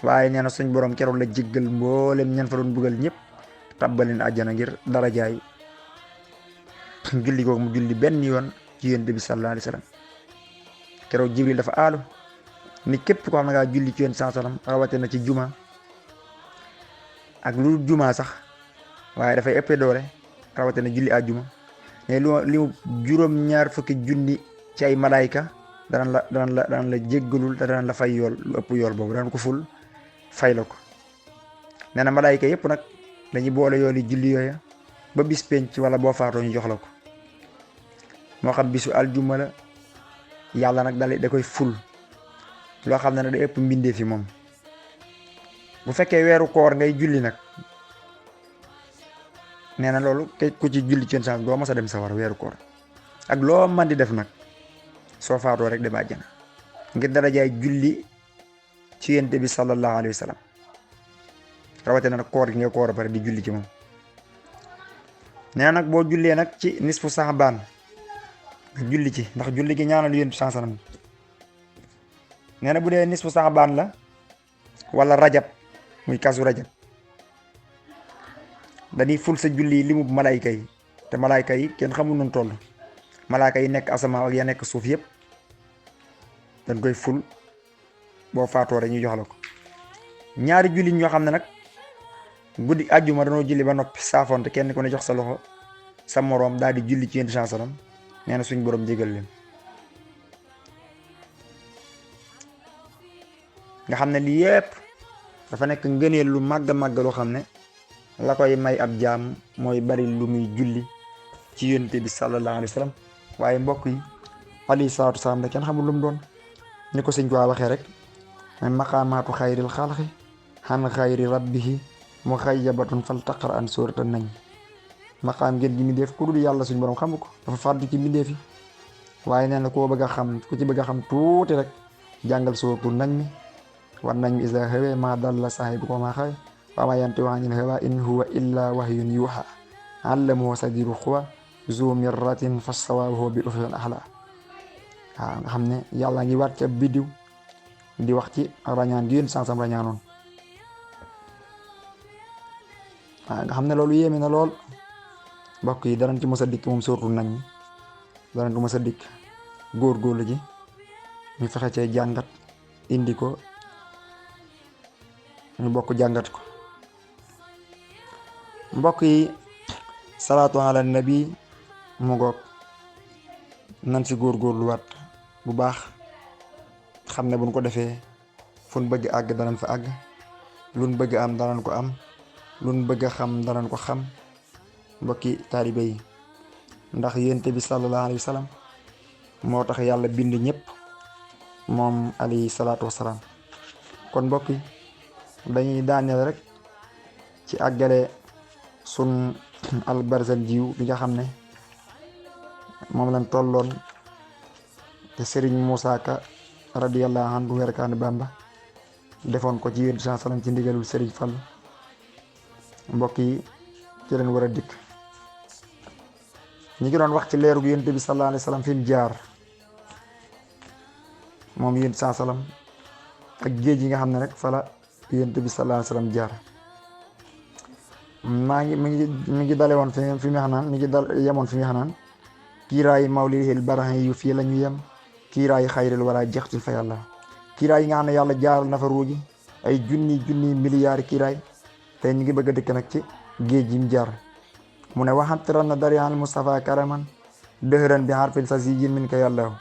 A: waaye nee na suñ borom keroog la jéggal mboolem ñan fa doon mbugal ñëpp tabbaleen àjjana ngir darajaay julli googu mu julli benn yoon ci yonent bi sallallahu alayhi wa sallam. keroog Jibril dafa aalu ni képp ko xam ne ngaa julli ci yonent saa sallam rawate na ci juma ak lu juma sax waaye dafay ëppee doole rawate na julli àjjuma ne li mu juróom-ñaar fukki junni ci ay malaayka daan la jéggalul te daan la fay yool lu ëpp yool boobu daan ko ful fay la ko. nee na malaayka yëpp nag dañuy boole yooli julli yooya ba bis penc wala boo faatoo ñu jox la ko moo xam bisu aljuma la yàlla nag da koy ful loo xam ne nag day ëpp mbindee fi moom. bu fekkee weeru koor ngay julli nag nee na loolu ku ci julli ci yonent doo mës a dem sawar weeru koor ak loo man di def nag soo faatoo rek dem àjjana ngir darajaay julli ci yonent bi sallallahu alayhi wa sallam rawatina nag koor gi nga koor a pare di julli ci moom. nee na nag boo jullee nag ci nisfu saxbaan nga julli ci ndax julli gi ñaanal yonent bi sallallahu alayhi wa sallam. nee na bu dee nisfu saxbaan la wala rajab muy kasu rajab dañuy ful sa julli limu malayka yi te malayka yi kenn xamul nun toll malayka yi nekk asamaan ak ya nekk suuf yëpp dañ koy ful boo faatoo rek ñu jox la ko. ñaari julli ñoo xam ne nag guddi àjjuma dañoo julli ba noppi saafonte kenn ku ne jox sa loxo sa moroom daal di julli ci yonent bi sallam nee na suñ borom jégal leen. nga xam ne lii yëpp dafa nekk ngëneel lu màgg loo xam ne la koy may ab jaam mooy bari lu muy julli ci yonent bi sallallahu alayhi wa sallam. waaye mbokk yi alayhi salaatu wa salaam da kenn xamul lu mu doon ni ko sëñ ko waxee rek mooy maqaamaatu xayril xalqi xan xayri rabbihi muxayyabatun fal taqra an suuratan nañ. maqaam ngeen gi mi def ku dul yàlla suñ borom xamu ko dafa fàddu ci mbindee fi waaye nee na koo bëgg a xam ku ci bëgg a xam tuuti rek jàngal suuratu nañ mi wan nañ mi isa xewe ma dalla saahibukum ma xawe wa ma yantiqu anil hawa in huwa illa wahyun yuha allamahu shadiidul quwa zu mirratin fastawa bil ufuqil a'la. waaw nga xam ne yàlla ngi waat ca biddiw di wax ci rañaan di yéen sansam rañaanoon. waaw nga xam ne loolu yéeme na lool mbokk yi danañ ci mës a dikk moom suuratu nañ mi danañ ko mës a dikk góorgóorlu ji ñu fexe cee jàngat indi ko ñu bokk jàngat ko. mbokk yi salaatu ala nabi mu ngoog nan si góorgóorluwaat bu baax xam ne buñ ko defee fun bëgg àgg danañ fa àgg luñ bëgg am danañ ko am luñ bëgg a xam danañ ko xam. mbokki taalibe yi ndax yonent bi sallallahu alayhi wa sallam moo tax yàlla bind ñëpp moom alayhi salaatu wasalaam. kon mbokk yi dañuy daaneel rek ci àggale sun al-Barzanji bi nga xam ne moom lañ tolloon te Serigne Moussa Ka radiyallahu anhu werkaani Bamba defoon ko ci yéen sallam ci ndigalul Serigne Fall. mbokk yi ci leen war a dikk ñi ngi doon wax ci leeru yonent bi sallallahu alayhi wasallam fi mu jaar moom yonent sallam ak géej yi nga xam ne rek fala yonent bi sallallahu alayhi wasallam jaar. mi ngi dale woon fi mu xanaan mi ngi dal yemoon fi mu xanaan kiiraayi mawlidil barahin yu fii la ñu yem kiiraayi xayril wala jeextil fa yàlla. kiiraay yi nga xam ne yàlla jaaral na fa ruugi ay junni milliards kiiraay tey ñu ngi bëgg a dëkk nag ci géej yi mu jaar. mu ne waxantiran na darial Mustafa karaman dëhëran bi harfin sa zijin min ka yàlla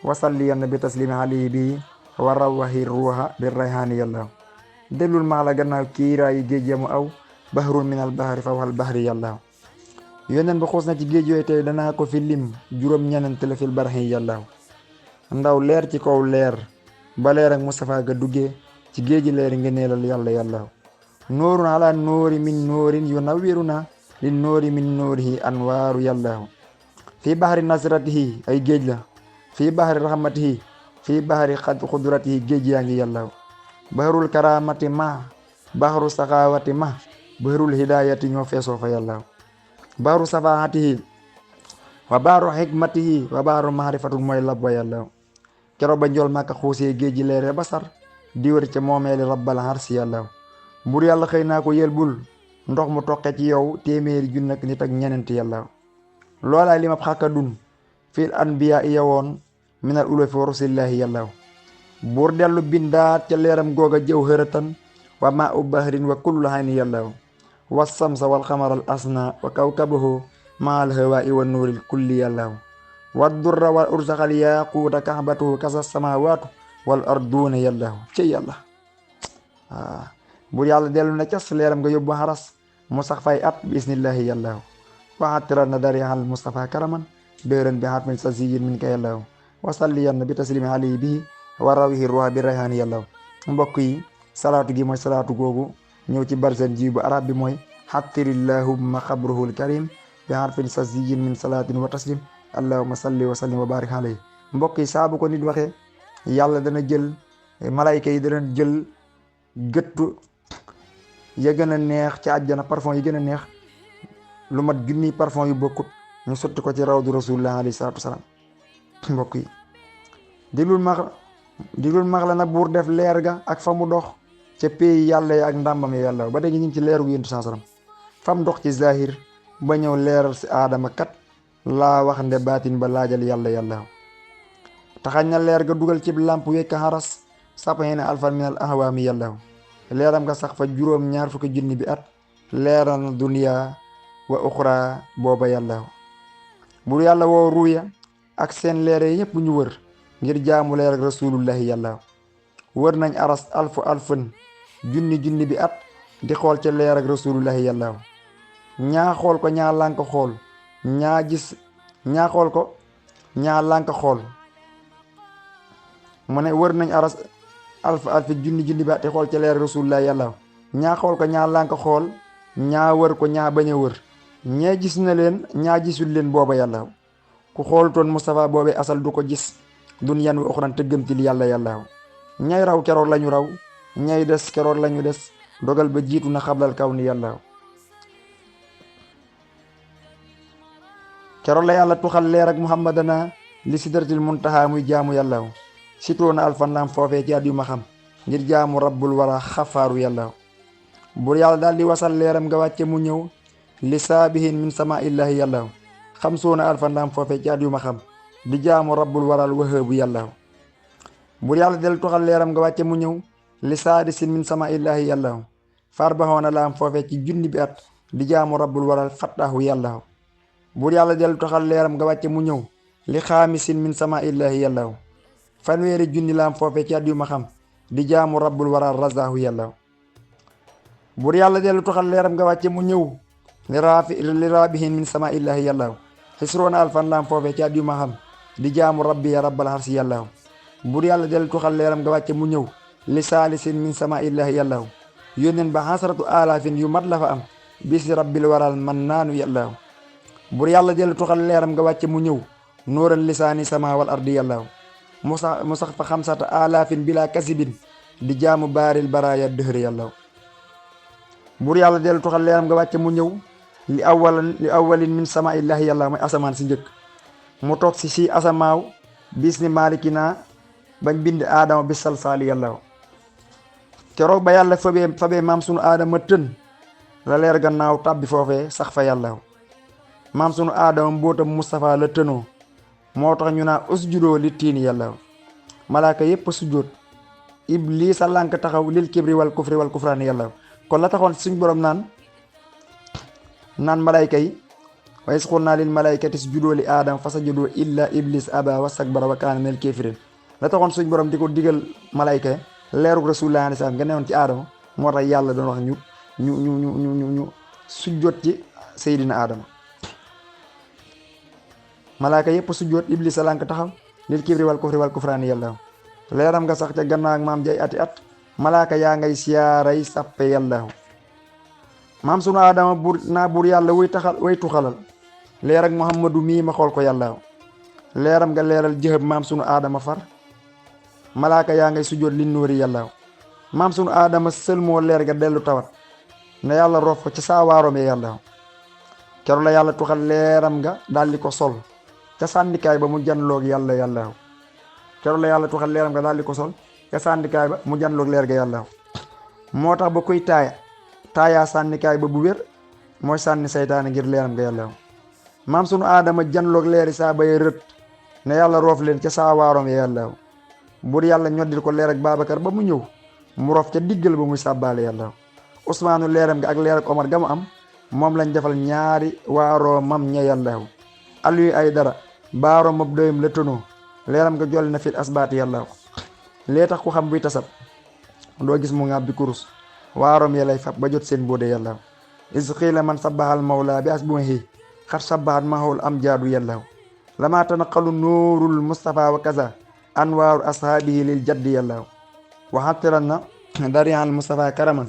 A: wasalliyan bi taslimi alayhi bi wa rawahi ruuha bi rayhaani yàlla. dellul maa la gannaaw kiiraayi géej yamu aw bahrun min al bahri fawqal bahri yàlla. yónneen ba xuus na ci géej yooyu tey danaa ko fi lim juróom-ñeent la fil barhi yàlla. ndaw leer ci kaw leer ba leer ak Mustafa ga duggee ci géeji leer nga neelal yàlla. noorun ala noori min noorin yunawwiruna li noori min noorihi anwaaru yàlla. fii bahri nasratihi ay géej la fii bahri rahmatihi fii bahri xudratihi géej yaa ngi yàlla. bahrul karamati ma bahru saxaawati ma bahrul hidayati ñoo feesoo fa yàlla. bahru safaahatihi wa bahru hikmatihi wa bahru mahrifatul mooy lab wa yàlla. keroog ba njool Màkka xuusee géej gi leere ba sar di wër ca moomeeli rabbal harsi yàlla. mbur yàlla xëy naa ko yelbul ndox mu toqe ci yow téeméeri junni ak nit ak ñenent yàlla. loolaay li ma xàkkadun fil anbiya yewoon minal ulufi wa rusulillahi yàlla. buur dellu bindaat ca leeram googa jawharatan wa maa u bahrin wa kullu hayni yàlla. wa samsa wal xamaral asna wa kawkabahu maal hawaa'i wa nuuril kulli yàlla. wa durra wal ursaxal yaaquuta kaxbatuhu kasa samawaatu wal arduuna yàlla. ci yàlla buur yàlla dellu na cas leeram nga yóbbu xaras mu sax fay at bi isnillahi yàlla. waxatira na dari al Mustafa karaman dëran bi xatmin sa siyin min ka yàlla. wasalliyan bi taslimi alayhi bihi wa rawihi ruha bi rayhaani yàlla. mbokk yi salaatu gi mooy salaatu googu ñëw ci Barzanji bu arab bi mooy xattirillahumma xabruhul karim bi xarfin sa siyin min salaatin wa taslim allahumma salli wa sallim wa barik alayhi. mbokk yi saa bu ko nit waxee yàlla dana jël malayka yi dana jël gëttu ya gën a neex ci àjjana parfum yi gën a neex lu mat junni parfum yu bokkut ñu sotti ko ci rawdu rasulullah alayhi salaatu wasalaam. mbokk yi diglul max la nag buur def leer ga ak fa mu dox ca pays yàlla yi ak ndàmbam yàlla ba léegi ñu ngi ci leeru yéntu sansaram fam dox ci zahir ba ñëw leeral si aadama kat laa wax nde baatin ba laajal yàlla. taxañ na leer ga dugal ci làmp wekka xaras sappaxeene alfan minal ahwaami yàlla. leeram nga sax fa juróom ñaar fukki junni bi at leeral na duniya wa uxra booba yàlla. bu yàlla woo ruuya ak seen leere yépp ñu wër ngir jaamu leer ak rasulullahi yàlla. wër nañ aras alfun junni bi at di xool ca leer ak rasulullahi yàlla. ñaa xool ko ñaa lànk xool ñaa gis ñaa xool ko ñaa lànk xool. mu ne wër nañ aras alfi junni bi at di xool ca leer ak rasulullahi yàlla. ñaa xool ko ñaa lànk xool ñaa wër ko ñaa bañ a wër. ñee gis na leen ñaa gisul leen booba yàlla. ku xoolutoon Mustafa boobee asal du ko gis dunyan wi uxran te gëmtil yàlla. ñay raw keroog lañu raw ñay des keroog lañu des dogal ba jiitu na xablal kaw ni yàlla. keroog la yàlla tuxal leer ak muhammadana li sidratil muntaha muy jaamu yàlla. sitoona alfan lam foofee ci at yu ma xam ngir jaamu rabbul wara xafaaru yàlla. bur yàlla daal di wasal leeram nga wàcce mu ñëw li saabihin min sama illahi yàlla. xam soona alfan lam foofee ci at yu ma xam di jaamu rabbul waral wahaabu yàlla. bur yàlla del tuxal leeram nga wàcce mu ñëw li saadisin min sama illahi yàlla. far baxoona laam foofee ci junni bi at di jaamu rabbul waral fattahu yàlla. bur yàlla del tuxal leeram nga wàcce mu ñëw li xaamisin min sama illahi yàlla. fanweeri junni laam foofee ci at yu ma xam di jaamu rabbul waral razahu yàlla. bur yàlla del tuxal leeram nga wàcce mu ñëw li raabihin min sama illahi yàlla. xisroona alfan laam foofee ci at yu ma xam di jaamu rabbi ya rabbal harsi yàlla. bur yàlla del tuxal leeram nga wàcce mu ñëw li saalisin min sama illahi yàlla. yónneen ba xasaratu alaafin yu mat la fa am bisi rabbil waral man naanu yàllaahu bur yàlla dellu tuxal leeram nga wàcce mu ñëw nóoran lisaani sama wal ardi yàllaahu mu sax fa xamsata alaafin bila kasibin di jaamu baaril baraaya dëhëri yàllaahu bur yàlla dellu tuxal leeram nga wàcce mu ñëw li awalin min sama illahi yàllaahu mooy asamaan si njëkk mu toog si asamaaw bis ni maalikina bañ bind aadama bi salsaali yàllaahu keroog ba yàlla fabee maam sunu aadama tën la leer gannaaw tàbbi foofee sax fa yàllaahu maam sunu aadama mbootam Moustapha la tënoo moo tax ñu naa usjudoo li tiini yàllaahu malaaka yépp sujjóot iblis a lànk taxaw lil kibri wal kufri wal kufraani yàllaahu kon la taxoon suñ borom naan malayka yi wa is qulnaa lil malaykati isjudoo li aadama fa sajadoo illa iblis aba wastakbara wa kaana minal kaafiriin la taxoon suñ borom di ko digal malayka leerug rasulullah alayhi salaam nga newoon ci aadama moo tax yàlla doon wax ñu sujjóot ci seydina aadama malaaka yépp sujjóot iblis a lànk taxaw lil kibri wal kufri wal kufraani yàllaahu leeram nga sax ca gannaaw ak maam jay ati at malaaka yaa ngay siyaaray sàppe yàllaahu maam sunu aadama buur yàlla way tuxalal leer ak muhammadu mii ma xool ko yàllaahu leeram nga leeral jëhëb maam sunu aadama far malaaka yaa ngay sujjóot li nóori yàllaahu maam sunu aadama sëlmoo leer ga dellu tawat na yàlla roof ko ca saawaaroom ya yàllaahu keroog la yàlla tuxal leeram nga daldi ko sol ca sànnikaay ba mu janloog yàllaahu keroog la yàlla tuxal leeram nga daldi ko sol ca sànnikaay ba mu janloog leer ga yàllaahu moo tax ba kuy taayaa sànnikaay ba bu wér mooy sànni saytaane ngir leeram nga yàllaahu maam sunu aadama janloog leeri saa bay rët ne yàlla roof leen ca saawaaroom ya yàllaahu bur yàlla ñoddil ko leer ak Babacar ba mu ñëw mu rof ca diggal ba muy sàbbaale yàllaahu Usmaanu leeram nga ak leer ak Omar ga mu am moom lañ defal ñaari waaroomam ña yàllaahu Aliyu ay dara baaroomam doyam la tënoo leeram nga jolli na fit asbaati yàllaahu lee tax ku xam buy tasab doo gis mu ngàbbi kurus waaroom ya lay fab ba jot seen boode yàllaahu is xiila man sabbahal mawla bi asbuhi xat sabbahat mahul am jaadu yàllaahu lama tanaqalu nuurul Mustafa wa kaza anwaaru ashaabihi lil jaddi yàllaahu waxatiran na darihal Mustafa karaman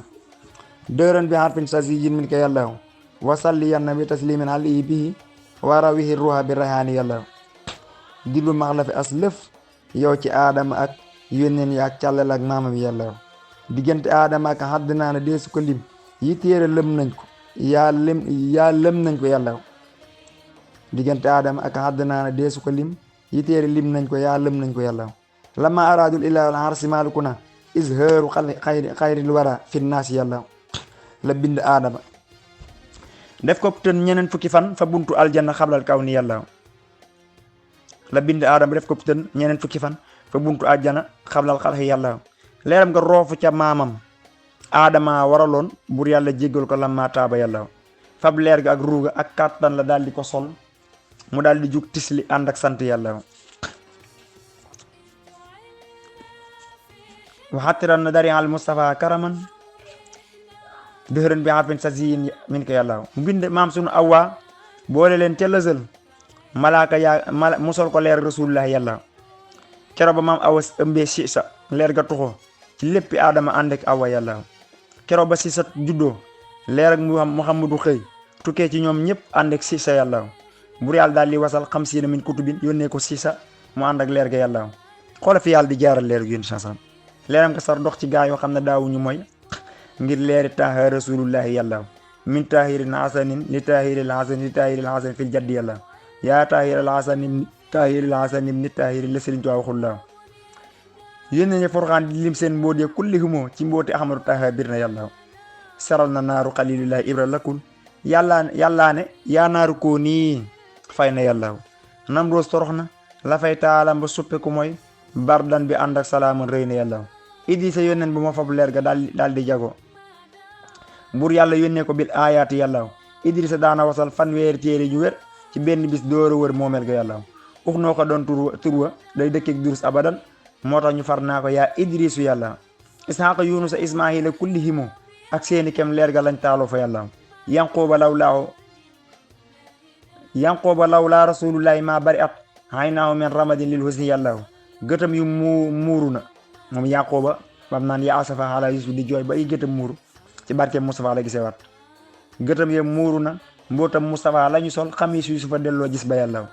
A: dëran bi harfin saziyin min ka yàllaahu wasalli yanna bi taslimin alayhi bihi warawihi ruha bi rahaani yàllaahu dillu max la fi as lëf yow ci aadama ak yónneen yi ak càllal ak maamam yàllaahu diggante aadama ak xadd naa ne deesu ko lim yi téere lëm nañ ko yaa lëm nañ ko yàllaahu diggante aadama ak xadd naa ne deesu ko lim yi téere lim nañ ko yaa lëm nañ ko yàllaahu lama araadul ilaa wal harsi maalikuna izhaaru xayril wara fi naas yàllaahu la bind aadama def ko tën ñeneen fukki fan fa buntu aljanna xablal kaw ni yàllaahu la bind aadama def ko tën ñeneen fukki fan fa buntu aljanna xablal xalxi yàllaahu leeram nga roofu ca maamam aadama waraloon bur yàlla jéggal ko lamma taaba yàllaahu fab leer ga ak ruuga ak kàttan la daal di ko sol mu daal di jug tisli ànd ak sant yàllaahu waxatiran na dari al Mustafa karaman dëxërën bi xarfin saziyin min ko yàllaahu mu bind maam sunu Awa boole leen ca lësal malaaka mu sol ko leer rasulullah yàllaahu keroog ba maam Awa ëmbee Siisa leer ga tuxoo ci léppi aadama ànd ak Awa yàllaahu keroog ba Siisa juddoo leer ak Muhammadu xëy tukkee ci ñoom ñëpp ànd ak Siisa yàllaahu bur yàlla daal di wasal xamsiina min kutubin yónnee ko Siisa mu ànd ak leer ga yàllaahu xoola fi yàlla di jaaral leer gi yéen leeram nga sar dox ci gaa yoo xam ne daawuñu mooy ngir leeri taaha rasulullahi yàllaahu min taahiril hasanin li taahiril hasan fil jaddi yàllaahu yaa taahiril hasanin ni taahiril la Sëriñ Tuubaa waxul laahu yéen ñi forxaan di lim seen mbóot ya kulli humoo ci mbooti ahmadu taaha bir na yàllaahu saral na naaru xalilullahi ibra lakul yàllaa ne yaa naaru koo nii fay na yàllaahu nam roos torox na la fay taalam ba suppeku mooy bardan bi ànd ak salaaman rëy na yàllaahu Idrisa yónneen bu ma fab leer ga daal di jago buur yàlla yónnee ko bil aayaati yàllaahu Idrisa daana wasal fanweeri téere ñu wér ci benn bis door a wër moomeel ga yàllaahu ux noo ko doon turwa day dëkkeek durus abadan moo tax ñu far naa ko yaa Idrisu yàllaahu Isxaaqa Yunusa Ismaahila kulli himo ak seeni kem leer ga lañ taaloo fa yàllaahu yanqooba law laa rasulullahi maa bari at haynaahu min ramadin lil husni yàllaahu gëtam yu muuru na moom Yaqooba bam naan yaa asafa ala Yusuf di jooy ba ay gëtam muuru ci barke Mustafa la gisee waat gëtam ya muuru na mbootam Mustafa lañu sol xamis Yusufa delloo gis ba yàlla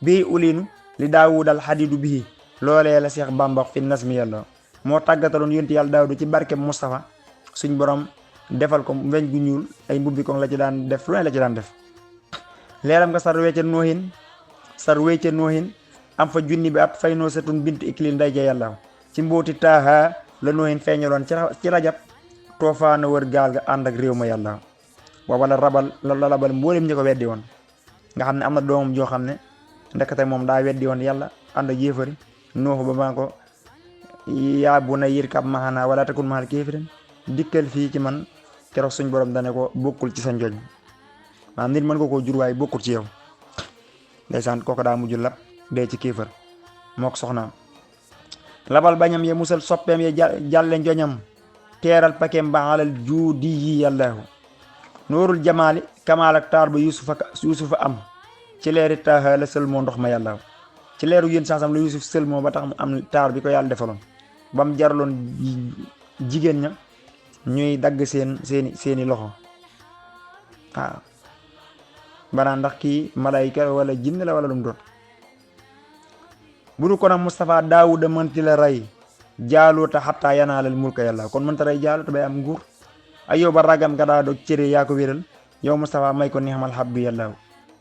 A: bii ulinu li daawudal xadidu bii loolee la Seex Bàmba fi nasmi yàlla moo tàggataloon yonent yàlla daawudu ci barkeb Mustafa suñ borom defal ko weñ gu ñuul ay mbubbi ko la ci daan def lu ne la ci daan def leeram nga sar wecca noohin am fa junni bi at fay noo setun bint iklil nday ja yàlla ci mbooti taaha la noohin feeñaloon ci rajab toofaana wër gaal ga ànd ak réew ma yàlla booba la labal mboolem ñi ko weddi woon nga xam ne am na doomam joo xam ne ndekete moom daa weddi woon yàlla ànd ak yéefari nooxu ba maa ko yaa bu na yirkab maxanaa wala takun maxal kéefirin dikkal fii ci man keroog suñ borom dane ko bokkul ci sa njoñ maanaam nit mën nga koo jur waaye bokkul ci yow ndeysaan kooku daa mujj lab dee ci kéefar moo ko soxnaam labal bañam ya musal soppeem ya jàlle njoñam teeral pakeem ba alal juudi yi yàllaahu nuurul jamaali kamaal ak taar ba yusufa am ci leeri taaha la sëlmoo ndox ma yàllaahu ci leeru yéen sansam la yusuf sëlmoo ba tax mu am taar bi ko yàlla defaloon ba mu jaraloon jigéen ña ñuy dagg seeni loxo waaw banaa ndax kii malayka wala jinn la wala lu mu doon bu du ko nag Mustafa daawuda mënti la rey jaaluta xattaa yanaalal mulka yàlla kon mënta rey jaaluta bay am nguur ayoo ba ragam nga daa dog cëre yaa ko wéral yow Mustafa may ko nixmal habbi yàlla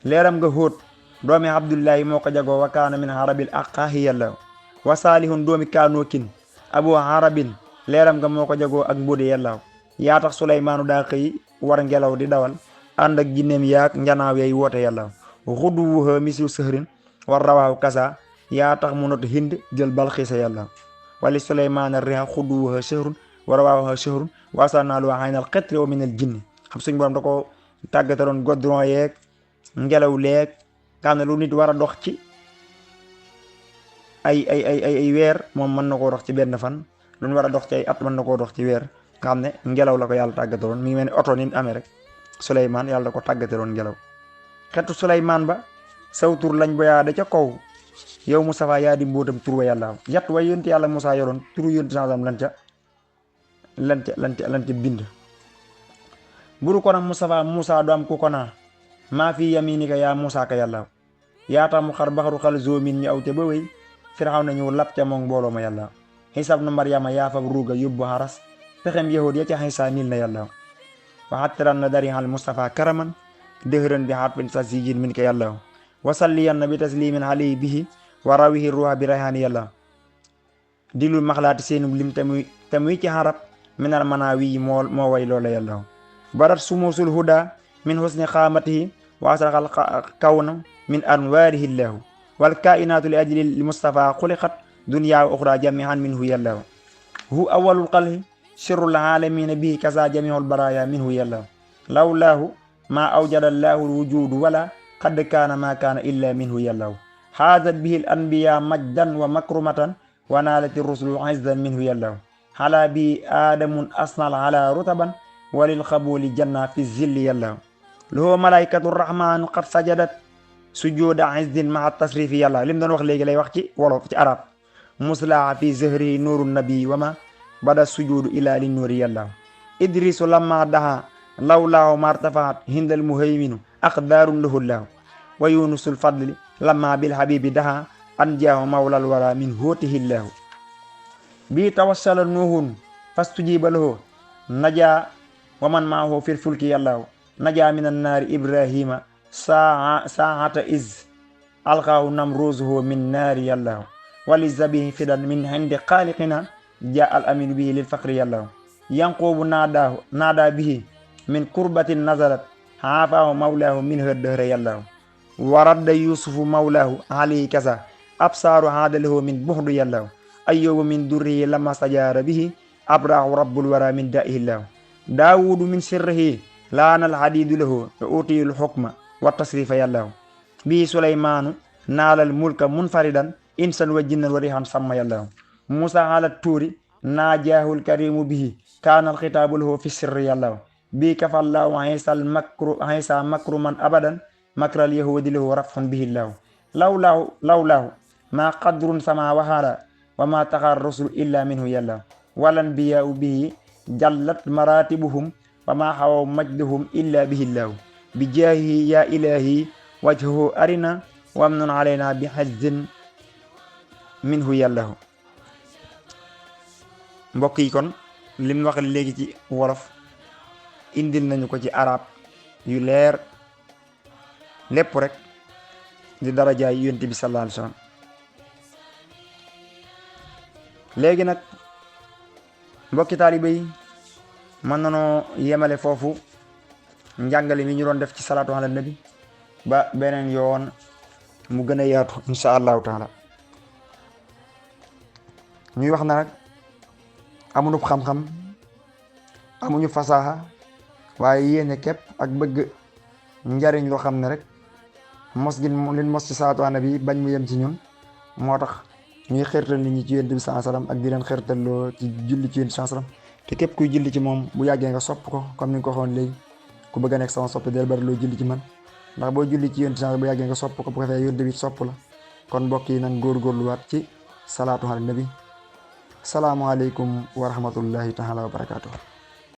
A: leeram nga xóot doomi abdullahi moo ko jagoo wa kaana min harabil aqaahi yàlla wa saalihun doomi kaanookin abu harabin leeram nga moo ko jagoo ak mbóode yàlla yaa tax Suleymaanu daa xëy war ngelaw di dawal ànd ak jinneem yaak njanaaw yay woote yàlla xuduwuha misu sëhrin war rawaaw kasa yaa tax mu not hind jël balxiisa yàlla wali Suleymaana riha xuduwuha sëhrun war rawaaha sëhrun waasanaalu aynal xetri wa minal jinni xam suñ borom da ko tàggataloon godron yeeg ngelaw leeg nga xam ne lu nit war a dox ci ay weer moom mën na koo dox ci benn fan lu ñu war a dox ci ay at mën na koo dox ci weer nga xam ne ngelaw la ko yàlla tàggataloon mi ngi mel ni oto ni amee rek Suleymaan yàlla da ko tàggataloon ngelaw xetu Suleymaan ba saw tur lañ boyaa da ca kaw yow Mustafa yaa di mbootam tur wa yàlla yat way yonti yàlla Musaa yoroon turu yonti sansam lan ca bind buru ko nag Musaa du am ku ko naa maa fi yaminika yaa Musaa ka yàlla yaa tax mu xar baxaru xal zoomin ñu aw ca ba wéy Firxaw na ñëw lap ca moom mbooloo ma yàlla Iisaa ibnu Maryama yaa fab ruuga yóbbu xaras pexem yahud ya ca Iisaa niil na yàlla waxattiran na dari xal Mustafa karaman dëhëran bi xaat bin sa sijin min ka yàlla wasalliyan na bi taslimin alayhi bihi wa rawihi ruuha bi rayhaani yàlla dilul maxlaati seenum lim tamuy ci xarab minal manaawi moo way loola yàlla barat sumusul huda min husni xaamatihi wa asraxal kawna min anwaarihi llahu wal kainaatu li ajli li Mustafa xuliqat dunya wa uxra jamihan minhu yàlla hu awalul xalqi sirrul aalamiina bihi kasa jamihul baraya minhu yàlla lawlaahu ma awjada llahu lwujudu wala qad kaana ma kaana illa minhu yàlla haazat bihi al anbiya majdan wa makrumatan wa naalati rusulu izzan minhu yàlla hala bi aadamun asnal ala rutaban walil xabuli janna fi zilli yàlla lahu malaykatu rahmanu qad sajadat sujuda izzin maa tasrifi yàlla lim doon wax léegi lay wax ci wolof ci arab muslaa fi zahrihi nuuru nabi wa ma bada sujudu ila li nuuri yàlla idrisu lamma daha lawlaahu martafaat hindal muhayminu aqdaarun lahu llahu wa yunusul fadli lamma bil habibi daha an jaahu mawlal wara min hootihi llahu bi tawassala nuuhun fastujiba lahu najaa wa man maahu fil fulki yàlla najaa min annaari ibrahima saata iz alqaahu namruzuhu min naari yàlla wali zabihi fidan min hindi xaaliqina jaa al aminu bihi lil faqri yàlla yanqubu naada bihi min kurbatin nazalat haafaahu mawlaahu min hëddëhre yàlla wa radda yusufu mawlaahu alayhi kasa absaaru haadalahu min buxdu yàlla ayyubu min durrihi lama stajaara bihi abraahu rabbul wara min daihi llahu daawudu min sirrihi laanal hadiidu lahu wa utiyul xukma wa tasrifa yàlla bii suleymaanu naalal mulka munfaridan insan wa jinnan wa rihan samma yàlla musa halat tuuri naajaahul karimu bihi kaanal xitaabu lahu fi sirri yàlla bii kafallahu Iisaa makruman abadan makral yahudi lahu rafun bihi llahu lawlaahu ma qadrun sama wahala wa ma taxar rusul illa minhu yàlla wal anbiyaau bihi jallat maratibuhum wa maa xawaw majduhum illa bihillahu bi jaahihi ya ilahi wajhahu arina wamnun alayna bi hazzin minhu yàllahu. mbokk yi kon lim wax léegi ci wolof indil nañu ko ci arab yu leer lépp rek di darajaay yonent bi sallallahu alayhi wasallam. léegi nag mbokki taalibe yi mën nanoo yemale foofu njàngale mi ñu doon def ci salaatu ala nabi ba beneen yoon mu gën a yaatu insha allahu taala. ñuy wax na nag amuñu xam-xam amuñu fasaaxa waaye yéene képp ak bëgg njariñ loo xam ne rek mos gi leen mos ci salaatu ala nabi bañ mu yem ci ñun moo tax ñuy xërtal nit ñi ci yonent bi sallallahu alayhi wasallam ak di leen xërtalloo ci julli ci yonent bi sallallahu alayhi wasallam te képp kuy julli ci moom bu yàggee nga sopp ko comme ni nga ko waxoon léegi ku bëgg a nekk sama sopp del bari loo julli ci man ndax boo julli ci yonent bi bu yàggee nga sopp ko bu ko fee yonent bi sopp la. kon mbokk yi nag góorgóorluwaat ci salaatu ala nabi. salaamu aleykum wa rahmatullahi taala wa barakaatuh.